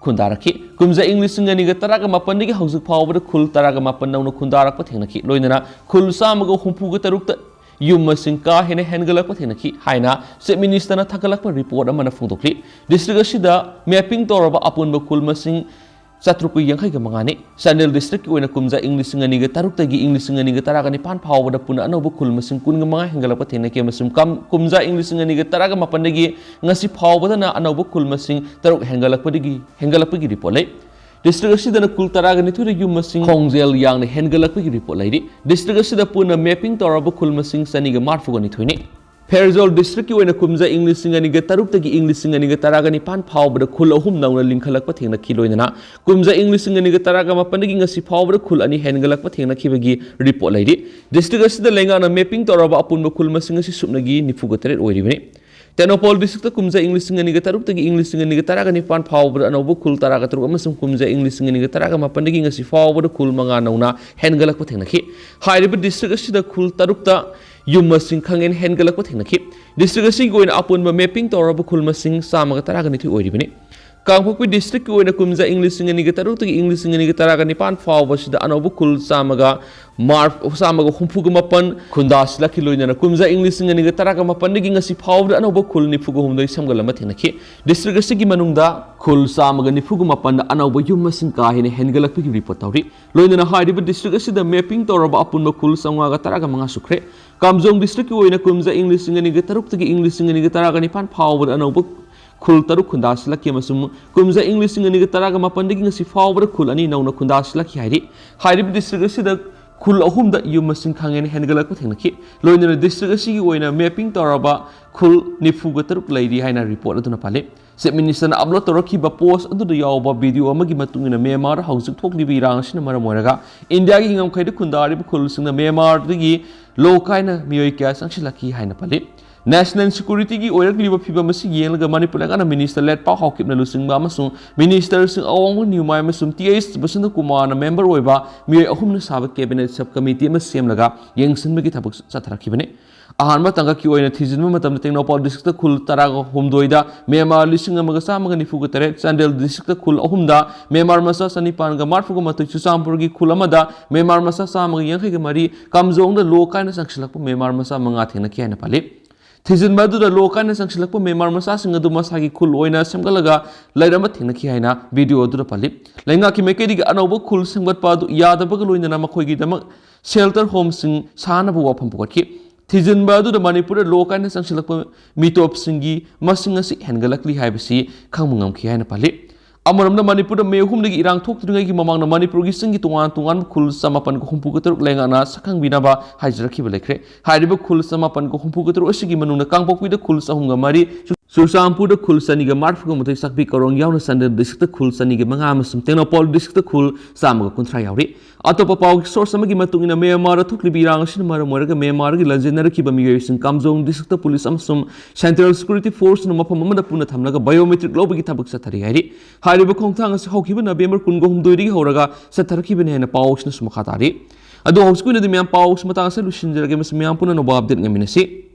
ꯈꯨꯟꯗꯥꯔꯛꯈꯤ꯫ ꯀꯨꯝꯖꯥ ꯏꯪ ꯂꯤꯁꯤꯡ ꯑꯅꯤꯒ ꯇꯔꯥꯒ ꯃꯥꯄꯟꯗꯒꯤ ꯍꯧꯖꯤꯛ ꯐꯥꯎꯕꯗ ꯈꯨꯜ ꯇꯔꯥꯒ ꯃꯥꯄꯟ ꯅꯧꯅ ꯈꯨꯟꯗꯥꯔꯛꯄ ꯊꯦꯡꯅꯈꯤ꯫ ꯂꯣꯏꯅꯅ ꯈꯨꯜ ꯆꯥꯝꯃꯒ ꯍꯨꯝꯐꯨꯒ ꯇꯔꯨꯛꯇ ꯌꯨꯝ ꯃꯁꯤꯡ ꯀꯥ ꯍꯦꯟꯅ ꯍꯦꯟꯒꯠꯂꯛꯄ ꯊꯦꯡꯅꯈꯤ ꯍꯥꯏꯅ Chief Ministerꯅ ꯊꯥꯒꯠꯂꯛꯄ report ꯑꯃꯅ ꯐꯣꯡꯗꯣꯛꯂꯤ꯫ District ꯑꯁꯤꯗ mapping ꯇꯧꯔꯕ ꯑꯄꯨꯟꯕ ꯈꯨꯜ ꯃꯁꯤꯡ ꯆꯥꯇ꯭ꯔꯨꯛꯀ ꯌꯥꯡꯈꯩꯒ ꯃꯉꯥꯅꯤ꯫ ꯆꯥꯟꯗꯦꯜ districtꯀꯤ ꯑꯣꯏꯅ ꯀꯨꯝꯖꯥ ꯏꯪ ꯂꯤꯁꯤꯡ ꯑꯅꯤꯒ ꯇꯔꯨꯛꯇꯒꯤ ꯏꯪ ꯂꯤꯁꯤꯡ ꯑꯅꯤꯒ ꯇꯔꯥꯒ ꯅꯤꯄꯥꯟ ꯐꯥꯎꯕꯗ ꯄꯨꯟꯅ ꯑꯅꯧꯕ ꯈꯨꯜ ꯃꯁꯤꯡ ꯀꯨꯟꯒ ꯃꯉꯥ ꯍꯦꯟꯒꯠꯂꯛꯄ ꯊꯦꯡꯅꯈꯤ ꯑꯃꯁꯨꯡ ꯀꯝ-, ꯀꯨꯝꯖꯥ ꯏꯪ ꯂꯤꯁꯤꯡ ꯑꯅꯤꯒ ꯇꯔꯥꯒ ꯃꯥꯄꯟꯗꯒꯤ ꯉꯁꯤ ꯐꯥꯎꯕꯗꯅ ꯑꯅꯧꯕ ꯈꯨꯜ ꯃꯁꯤꯡ ꯇꯔꯨꯛ ꯍꯦꯟꯒꯠꯂꯛꯄꯗꯒꯤ, ꯍꯦꯟꯒꯠꯂꯛꯄꯒꯤ report ꯂꯩ꯫ ꯗꯤꯁꯇ꯭ꯔꯤꯛ ꯑꯁꯤꯗꯅ ꯈꯨꯜ ꯇꯔꯥꯒ ꯅꯤꯊꯣꯏꯗ ꯌꯨꯝ ꯃꯁꯤꯡ ꯈꯣꯡꯖꯦꯜ ꯌꯥꯡꯅ ꯍꯦꯟꯒꯠꯂꯛꯄꯒꯤ ꯔꯤꯄꯣꯔꯠ ꯂꯩꯔꯤ꯫ ꯗꯤꯁꯇ꯭ꯔꯤꯛ ꯑꯁꯤꯗ ꯄꯨꯟꯅ ꯃꯦꯞꯄꯤꯡ ꯇꯧꯔꯕ ꯈꯨꯜ ꯃꯁꯤꯡ ꯆꯅꯤꯒ ꯃꯔꯤꯐꯨꯒ ꯅꯤꯊꯣꯏꯅꯤ꯫ ꯐꯦꯔꯖꯣꯜ ꯗꯤꯁꯇ꯭ꯔꯤꯛꯀꯤ ꯑꯣꯏꯅ ꯀꯨꯝꯖꯥ ꯏꯪ ꯂꯤꯁꯤꯡ ꯑꯅꯤꯒ ꯇꯔꯨꯛꯇꯒꯤ ꯏꯪ ꯂꯤꯁꯤꯡ ꯑꯅꯤꯒ ꯇꯔꯥꯒ ꯅꯤꯄꯥꯟ ꯐꯥꯎꯕꯗ ꯈꯨꯜ ꯑꯍꯨꯝ ꯅꯧꯅ ꯂꯤꯡꯈꯠꯂꯛꯄ ꯊꯦꯡꯅꯈꯤ꯫ ꯂꯣꯏꯅꯅ ꯀꯨꯝꯖꯥ ꯏꯪ ꯂꯤꯁꯤꯡ ꯑꯅꯤꯒ ꯇꯔꯥꯒ ꯃꯥꯄꯟꯗꯒꯤ ꯉꯁꯤ ꯐꯥꯎꯕꯗ ꯈꯨꯜ ꯑꯅꯤ ꯍꯦꯟꯒꯠꯂꯛꯄ ꯊꯦꯡꯅꯈꯤꯕꯒꯤ ꯔꯤꯄꯣꯔꯠ ꯂꯩꯔꯤ꯫ ꯗꯤꯁꯇ꯭ꯔꯤꯛ ꯑꯁꯤꯗ ꯂꯩꯉꯥꯛꯅ ꯃꯦꯞꯄꯤꯡ ꯇꯧꯔꯕ ꯑꯄꯨꯟꯕ ꯈꯨꯜ ꯃꯁꯤꯡ ꯑꯁꯤ ꯁꯨꯞꯅꯒꯤ ꯅꯤꯐꯨꯒ ꯇꯔꯦꯠ ꯑꯣꯏꯔꯤꯕꯅꯤ꯫ ꯇꯦꯡꯅꯧꯄꯜ ꯗꯤꯁꯇ꯭ꯔꯤꯛꯇ ꯀꯨꯝꯖꯥ ꯏꯪ ꯂꯤꯁꯤꯡ ꯑꯅꯤꯒ ꯇꯔꯨꯛꯇꯒꯤ ꯏꯪ ꯂꯤꯁꯤꯡ ꯑꯅꯤꯒ ꯇꯔꯥꯒ ꯅꯤꯄꯥꯟ ꯐꯥꯎꯕꯗ ꯑꯅꯧꯕ ꯈꯨꯜ ꯇꯔꯥꯒ ꯇꯔꯨꯛ ꯑꯃꯁꯨꯡ ꯀꯨꯝꯖꯥ ꯏꯪ ꯂꯤꯁꯤꯡ ꯑꯅꯤꯒ ꯇꯔꯥꯒ ꯃꯥꯄꯟꯗꯒꯤ ꯉꯁꯤ ꯐꯥꯎꯕꯗ ꯈꯨꯜ ꯃꯉꯥ ꯅꯧꯅ ꯍꯦꯟꯒꯠꯂꯛꯄ ꯊꯦꯡꯅꯈꯤ꯫ ꯍꯥꯏꯔꯤꯕ ꯗꯤꯁꯇ꯭ꯔꯤꯛ ꯑꯁꯤꯗ ꯈꯨꯜ ꯇꯔꯨꯛꯇ ꯌꯨꯝ ꯃꯁꯤꯡ ꯈꯪꯍꯦꯟ ꯍꯦꯟꯒꯠꯂꯛꯄ ꯊꯦꯡꯅꯈꯤ꯫ ꯗꯤꯁꯇ꯭ꯔꯤꯛ ꯑꯁꯤꯒꯤ ꯑꯣꯏꯅ ꯑꯄꯨꯟꯕ ꯃꯦꯞꯄꯤꯡ ꯇꯧꯔꯕ ꯈꯨꯜ ꯃꯁꯤꯡ ꯆꯥꯝꯃꯒ ꯇꯔꯥꯒ ꯅꯤꯊꯣꯏ ꯑꯣꯏꯔꯤꯕꯅꯤ꯫ ꯀꯥꯡꯄꯣꯛꯄꯤ ꯗꯤꯁꯇ꯭ꯔꯤꯛꯀꯤ ꯑꯣꯏꯅ ꯀꯨꯝꯖꯥ ꯏꯪ ꯂꯤꯁꯤꯡ ꯑꯅꯤꯒ ꯇꯔꯨꯛꯇꯒꯤ ꯏꯪ ꯂꯤꯁꯤꯡ ꯑꯅꯤꯒ ꯇꯔꯥꯒ ꯅꯤꯄꯥꯟ ꯐꯥꯎꯕꯁꯤꯗ ꯑꯅꯧꯕ ꯈꯨꯜ ꯆꯥꯝꯃꯒ ꯃꯥꯔ-, ꯆꯥꯝꯃꯒ ꯍꯨꯝꯐꯨꯒ ꯃꯥꯄꯟ ꯈꯨꯟꯗꯥꯁꯤꯜꯂꯛꯈꯤ꯫ ꯂꯣꯏꯅꯅ ꯀꯨꯝꯖꯥ ꯏꯪ ꯂꯤꯁꯤꯡ ꯑꯅꯤꯒ ꯇꯔꯥꯒ ꯃꯥꯄꯟꯗꯒꯤ ꯉꯁꯤ ꯐꯥꯎꯕꯗ ꯑꯅꯧꯕ ꯈꯨꯜ ꯅꯤꯐꯨꯒ ꯍꯨꯝꯗꯣꯏ ꯁꯦꯝꯒꯠꯂꯝꯕ ꯊꯦꯡꯅꯈꯤ꯫ ꯗꯤꯁꯇ꯭ꯔꯤꯛ ꯑꯁꯤꯒꯤ ꯃꯅꯨꯡꯗ ꯈꯨꯜ ꯆꯥꯝꯃꯒ ꯅꯤꯐꯨꯒ ꯃꯥꯄꯟꯗ ꯑꯅꯧꯕ ꯌꯨꯝ ꯃꯁꯤꯡ ꯀꯥ ꯍꯦꯟꯅ ꯍꯦꯟꯒꯠꯂꯛꯄꯒꯤ ꯔꯤꯄꯣꯔꯠ ꯇꯧꯔꯤ꯫ ꯂꯣꯏꯅꯅ ꯍꯥꯏꯔꯤꯕ ꯗꯤꯁꯇ꯭ꯔꯤꯛ ꯑꯁꯤꯗ ꯃꯦꯞꯄꯤꯡ ꯇꯧꯔꯕ ꯑꯄꯨꯟꯕ ꯈꯨꯜ ꯆꯥꯝꯃꯉꯥꯒ ꯇꯔꯥꯒ ꯃꯉꯥ ꯁꯨꯈ꯭ꯔꯦ꯫ ꯀꯥꯝꯖꯣꯡ ꯗꯤꯁꯇ꯭ꯔꯤꯛꯀꯤ ꯑꯣꯏꯅ ꯀꯨꯝꯖꯥ ꯏꯪ ꯂꯤꯁꯤꯡ ꯑꯅꯤꯒ ꯇꯔꯨꯛꯇꯒꯤ ꯏꯪ ꯂꯤꯁꯤꯡ ꯑꯅꯤꯒ ꯇꯔꯥꯒ ꯅꯤꯄꯥꯟ ꯐꯥꯎꯕꯗ ꯑꯅꯧꯕ ꯈꯨꯜ ꯇꯔꯨꯛ ꯈꯨꯟꯗꯥꯁꯤꯜꯂꯛꯈꯤ ꯑꯃꯁꯨꯡ ꯀꯨꯝꯖꯥ ꯏꯪ ꯂꯤꯁꯤꯡ ꯑꯅꯤꯒ ꯇꯔꯥꯒ ꯃꯥꯄꯟꯗꯒꯤ ꯉꯁꯤ ꯐꯥꯎꯕꯗ ꯈꯨꯜ ꯑꯅꯤ ꯅꯧꯅ ꯈꯨꯟꯗꯥꯁꯤꯜꯂꯛꯈꯤ ꯍꯥꯏꯔꯤ꯫ ꯍꯥꯏꯔꯤꯕ ꯗꯤꯁꯇ꯭ꯔꯤꯛ ꯑꯁꯤꯗ ꯈꯨꯜ ꯑꯍꯨꯝꯗ ꯌꯨꯝ ꯃꯁꯤꯡ ꯈꯪꯍꯦꯟ ꯍꯦꯟꯒꯠꯂꯛꯄ ꯊꯦꯡꯅꯈꯤ꯫ ꯂꯣꯏꯅꯅ ꯗꯤꯁꯇ꯭ꯔꯤꯛ ꯑꯁꯤꯒꯤ ꯑꯣꯏꯅ ꯃꯦꯞꯄꯤꯡ ꯇꯧꯔꯕ ꯈꯨꯜ ꯅꯤꯐꯨꯒ ꯇꯔꯨꯛ ꯂꯩꯔꯤ ꯍꯥꯏꯅ ꯔꯤꯄꯣꯔꯠ ꯑꯗꯨꯅ ꯄꯜꯂꯤ꯫ ꯆꯤꯐ ꯃꯤꯅꯤꯁꯇꯔꯅ ꯑꯞꯂꯣꯗ ꯇꯧꯔꯛꯈꯤꯕ ꯄꯣꯁ ꯑꯗꯨꯗ ꯌꯥꯎꯕ ꯚꯤꯗꯤꯑꯣ ꯑꯃꯒꯤ ꯃꯇꯨꯡ ꯏꯟꯅ, ꯃ꯭ꯌꯥꯟꯃꯥꯔꯗ ꯍꯧꯖꯤꯛ ꯊꯣꯛꯂꯤꯕ ꯏꯔꯥꯡ ꯑꯁꯤꯅ ꯃꯔꯝ ꯑꯣꯏꯔꯒ ꯏꯟꯗꯤꯌꯥꯒꯤ ꯉꯝꯈꯩꯗ ꯈꯨꯟꯗꯥꯔꯤꯕ ꯈꯨꯜꯁꯤꯡꯅ ꯃ꯭ꯌꯥꯟꯃꯥꯔꯗꯒꯤ ꯂꯣ ꯀꯥꯏꯅ ꯃꯤꯑꯣꯏ ꯀꯌꯥ ꯆꯪꯁꯤꯜꯂꯛꯈꯤ ꯍꯥꯏꯅ ꯄꯜꯂꯤ꯫ ꯅꯦꯁꯅꯦꯜ ꯁꯦꯀ꯭ꯌꯨꯔꯤꯇꯤꯒꯤ ꯑꯣꯏꯔꯛꯂꯤꯕ ꯐꯤꯕꯝ ꯑꯁꯤ ꯌꯦꯡꯂꯒ ꯃꯅꯤꯄꯨꯔ ꯂꯩꯉꯥꯛꯅ ꯃꯤꯅꯤꯁꯇꯔ ꯂꯦꯠꯄꯥꯎ ꯍꯥꯎꯀꯤꯞꯅ ꯂꯨꯆꯤꯡꯕ ꯑꯃꯁꯨꯡ ꯃꯤꯅꯤꯁꯇꯔꯁꯤꯡ ꯑꯋꯥꯡꯕ ꯅ꯭ꯌꯨꯃꯥꯏ ꯑꯃꯁꯨꯡ ꯇꯤ ꯑꯩꯆ ꯕꯁꯟꯇ ꯀꯨꯃꯥꯔꯅ ꯃꯦꯝꯕꯔ ꯑꯣꯏꯕ ꯃꯤꯑꯣꯏ ꯑꯍꯨꯝꯅ ꯁꯥꯕ ꯀꯦꯕꯤꯅꯦꯠ ꯁꯕ ꯀꯃꯤꯇꯤ ꯑꯃ ꯁꯦꯝꯂꯒ ꯌꯦꯡꯁꯤꯟꯕꯒꯤ ꯊꯕꯛ ꯆꯠꯊꯔꯛꯈꯤꯕꯅꯤ꯫ ꯑꯍꯥꯟꯕ ꯇꯥꯡꯀꯛꯀꯤ ꯑꯣꯏꯅ ꯊꯤꯖꯤꯟꯕ ꯃꯇꯝꯗ ꯇꯦꯡꯅꯧꯄꯜ ꯗꯤꯁꯇ꯭ꯔꯤꯛꯇ ꯈꯨꯜ ꯇꯔꯥꯒ ꯍꯨꯝꯗꯣꯏꯗ ꯃ꯭ꯌꯥꯟꯃꯥꯔ ꯂꯤꯁꯤꯡ ꯑꯃꯒ ꯆꯥꯝꯃꯒ ꯅꯤꯐꯨꯒ ꯇꯔꯦꯠ, ꯆꯥꯟꯗꯦꯜ ꯗꯤꯁꯇ꯭ꯔꯤꯛꯇ ꯈꯨꯜ ꯑꯍꯨꯝꯗ ꯃ꯭ꯌꯥꯟꯃꯥꯔ ꯃꯆꯥ ꯆꯅꯤꯄꯥꯟꯒ ꯃꯔꯤꯐꯨꯒ ꯃꯥꯊꯣꯏ, ꯆꯨꯔꯆꯥꯟꯄꯨꯔꯒꯤ ꯈꯨꯜ ꯑꯃꯗ ꯃ꯭ꯌꯥꯟꯃꯥꯔ ꯃꯆꯥ ꯆꯥꯝꯃꯒ ꯌꯥꯡꯈꯩꯒ ꯃꯔꯤ, ꯀꯥꯝꯖꯣꯡꯗ ꯂꯣ ꯀꯥꯏꯅ ꯆꯪꯁꯤꯜꯂꯛꯄ ꯃ꯭ꯌꯥꯟꯃꯥꯔ ꯃꯆꯥ ꯃꯉꯥ ꯊꯦꯡꯅꯈꯤ ꯍꯥꯏꯅ ꯄꯜꯂꯤ꯫ ꯊꯤꯖꯤꯟꯕ ꯑꯗꯨꯗ ꯂꯣ ꯀꯥꯏꯅ ꯆꯪꯁꯤꯜꯂꯛꯄ ꯃ꯭ꯌꯥꯟꯃꯥꯔ ꯃꯆꯥꯁꯤꯡ ꯑꯗꯨ ꯃꯁꯥꯒꯤ ꯈꯨꯜ ꯑꯣꯏꯅ ꯁꯦꯝꯒꯠꯂꯒ ꯂꯩꯔꯝꯕ ꯊꯦꯡꯅꯈꯤ ꯍꯥꯏꯅ ꯚꯤꯗꯤꯑꯣ ꯑꯗꯨꯗ ꯄꯜꯂꯤ꯫ ꯂꯩꯉꯥꯛꯀꯤ ꯃꯥꯏꯀꯩꯗꯒꯤ ꯑꯅꯧꯕ ꯈꯨꯜ ꯁꯦꯝꯒꯠꯄ ꯑꯗꯨ ꯌꯥꯗꯕꯒ ꯂꯣꯏꯅꯅ ꯃꯈꯣꯏꯒꯤꯗꯃꯛ ꯁꯦꯜꯇꯔ ꯍꯣꯝꯁꯤꯡ ꯁꯥꯅꯕ ꯋꯥꯐꯝ ꯄꯨꯈꯠꯈꯤ꯫ ꯊꯤꯖꯤꯟꯕ ꯑꯗꯨꯗ ꯃꯅꯤꯄꯨꯔꯗ ꯂꯣ ꯀꯥꯏꯅ ꯆꯪꯁꯤꯜꯂꯛꯄ ꯃꯤꯇꯣꯞꯁꯤꯡꯒꯤ ꯃꯁꯤꯡ ꯑꯁꯤ ꯍꯦꯟꯒꯠꯂꯛꯂꯤ ꯍꯥꯏꯕꯁꯤ ꯈꯪꯕ ꯉꯝꯈꯤ ꯍꯥꯏꯅ ꯄꯜꯂꯤ꯫ ꯑꯃꯔꯣꯝꯗ, ꯃꯅꯤꯄꯨꯔꯗ ꯃꯦ ꯑꯍꯨꯝꯗꯒꯤ ꯏꯔꯥꯡ ꯊꯣꯛꯇ꯭ꯔꯤꯉꯩꯒꯤ ꯃꯃꯥꯡꯗ ꯃꯅꯤꯄꯨꯔꯒꯤ ꯆꯤꯡꯒꯤ ꯇꯣꯉꯥꯟ ꯇꯣꯉꯥꯟꯕ ꯈꯨꯜ ꯆꯃꯥꯄꯟꯒ ꯍꯨꯝꯐꯨꯒ ꯇꯔꯨꯛ ꯂꯩꯉꯥꯛꯅ ꯁꯛꯈꯪꯕꯤꯅꯕ ꯍꯥꯏꯖꯔꯛꯈꯤꯕ ꯂꯩꯈ꯭ꯔꯦ꯫ ꯍꯥꯏꯔꯤꯕ ꯈꯨꯜ ꯆꯃꯥꯄꯟꯒ ꯍꯨꯝꯐꯨꯒ ꯇꯔꯨꯛ ꯑꯁꯤꯒꯤ ꯃꯅꯨꯡꯗ ꯀꯥꯡꯄꯣꯛꯄꯤꯗ ꯈꯨꯜ ꯆꯍꯨꯝꯒ ꯃꯔꯤ, ꯆꯨꯔꯆꯥꯟꯄꯨꯔꯗ ꯈꯨꯜ ꯆꯅꯤꯒ ꯃꯔꯤꯐꯨꯒ ꯃꯥꯊꯣꯏ, ꯆꯥꯛꯄꯤ ꯀꯥꯔꯣꯡ ꯌꯥꯎꯅ ꯆꯥꯟꯗꯦꯜ ꯗꯤꯁꯇ꯭ꯔꯤꯛꯇ ꯈꯨꯜ ꯆꯅꯤꯒ ꯃꯉꯥ ꯑꯃꯁꯨꯡ ꯇꯦꯡꯅꯧꯄꯜ ꯗꯤꯁꯇ꯭ꯔꯤꯛꯇ ꯈꯨꯜ ꯆꯥꯝꯃꯒ ꯀꯨꯟꯊ꯭ꯔꯥ ꯌꯥꯎꯔꯤ꯫ ꯑꯇꯣꯞꯄ ꯄꯥꯎꯒꯤ ꯁꯣꯔꯁ ꯑꯃꯒꯤ ꯃꯇꯨꯡ ꯏꯟꯅ, ꯃ꯭ꯌꯥꯟꯃꯥꯔꯗ ꯊꯣꯛꯂꯤꯕ ꯏꯔꯥꯡ ꯑꯁꯤꯅ ꯃꯔꯝ ꯑꯣꯏꯔꯒ ꯃ꯭ꯌꯥꯟꯃꯥꯔꯒꯤ ꯂꯥꯟꯖꯦꯟꯅꯔꯛꯈꯤꯕ ꯃꯤꯑꯣꯏꯁꯤꯡ ꯀꯥꯝꯖꯣꯡ ꯗꯤꯁꯇ꯭ꯔꯤꯛꯇ ꯄꯨꯂꯤꯁ ꯑꯃꯁꯨꯡ ꯁꯦꯟꯇ꯭ꯔꯦꯜ ꯁꯦꯀ꯭ꯌꯨꯔꯤꯇꯤ ꯐꯣꯔꯁꯅ ꯃꯐꯝ ꯑꯃꯗ ꯄꯨꯟꯅ ꯊꯝꯂꯒ ꯕꯥꯏꯑꯣꯃꯦꯇ꯭ꯔꯤꯛ ꯂꯧꯕꯒꯤ ꯊꯕꯛ ꯆꯠꯊꯔꯤ ꯍꯥꯏꯔꯤ꯫ ꯍꯥꯏꯔꯤꯕ ꯈꯣꯡꯊꯥꯡ ꯑꯁꯤ ꯍꯧꯈꯤꯕ ꯅꯕꯦꯝꯕꯔ ꯀꯨꯟꯒ ꯍꯨꯝꯗꯣꯏꯗꯒꯤ ꯍꯧꯔꯒ ꯆꯠꯊꯔꯛꯈꯤꯕꯅꯤ ꯍꯥꯏꯅ ꯄꯥꯎ ꯑꯁꯤꯅꯁꯨ ꯃꯈꯥ ꯇꯥꯔꯤ꯫ ꯑꯗꯣ ꯍꯧꯖꯤꯛꯀꯤ ꯑꯣꯏꯅꯗꯤ ꯃꯌꯥꯝ, ꯄꯥꯎ ꯑꯁꯤ ꯃꯇꯥꯡ ꯑꯁꯤꯗ ꯂꯣꯏꯁꯤꯟꯖꯔꯒꯦ꯫ ꯃꯁꯤ ꯃꯌꯥꯝ ꯄꯨꯟꯅ ꯑꯅꯧꯕ ꯑꯞꯗꯦꯠ ꯉꯥꯏꯃꯤꯟꯅꯁꯤ꯫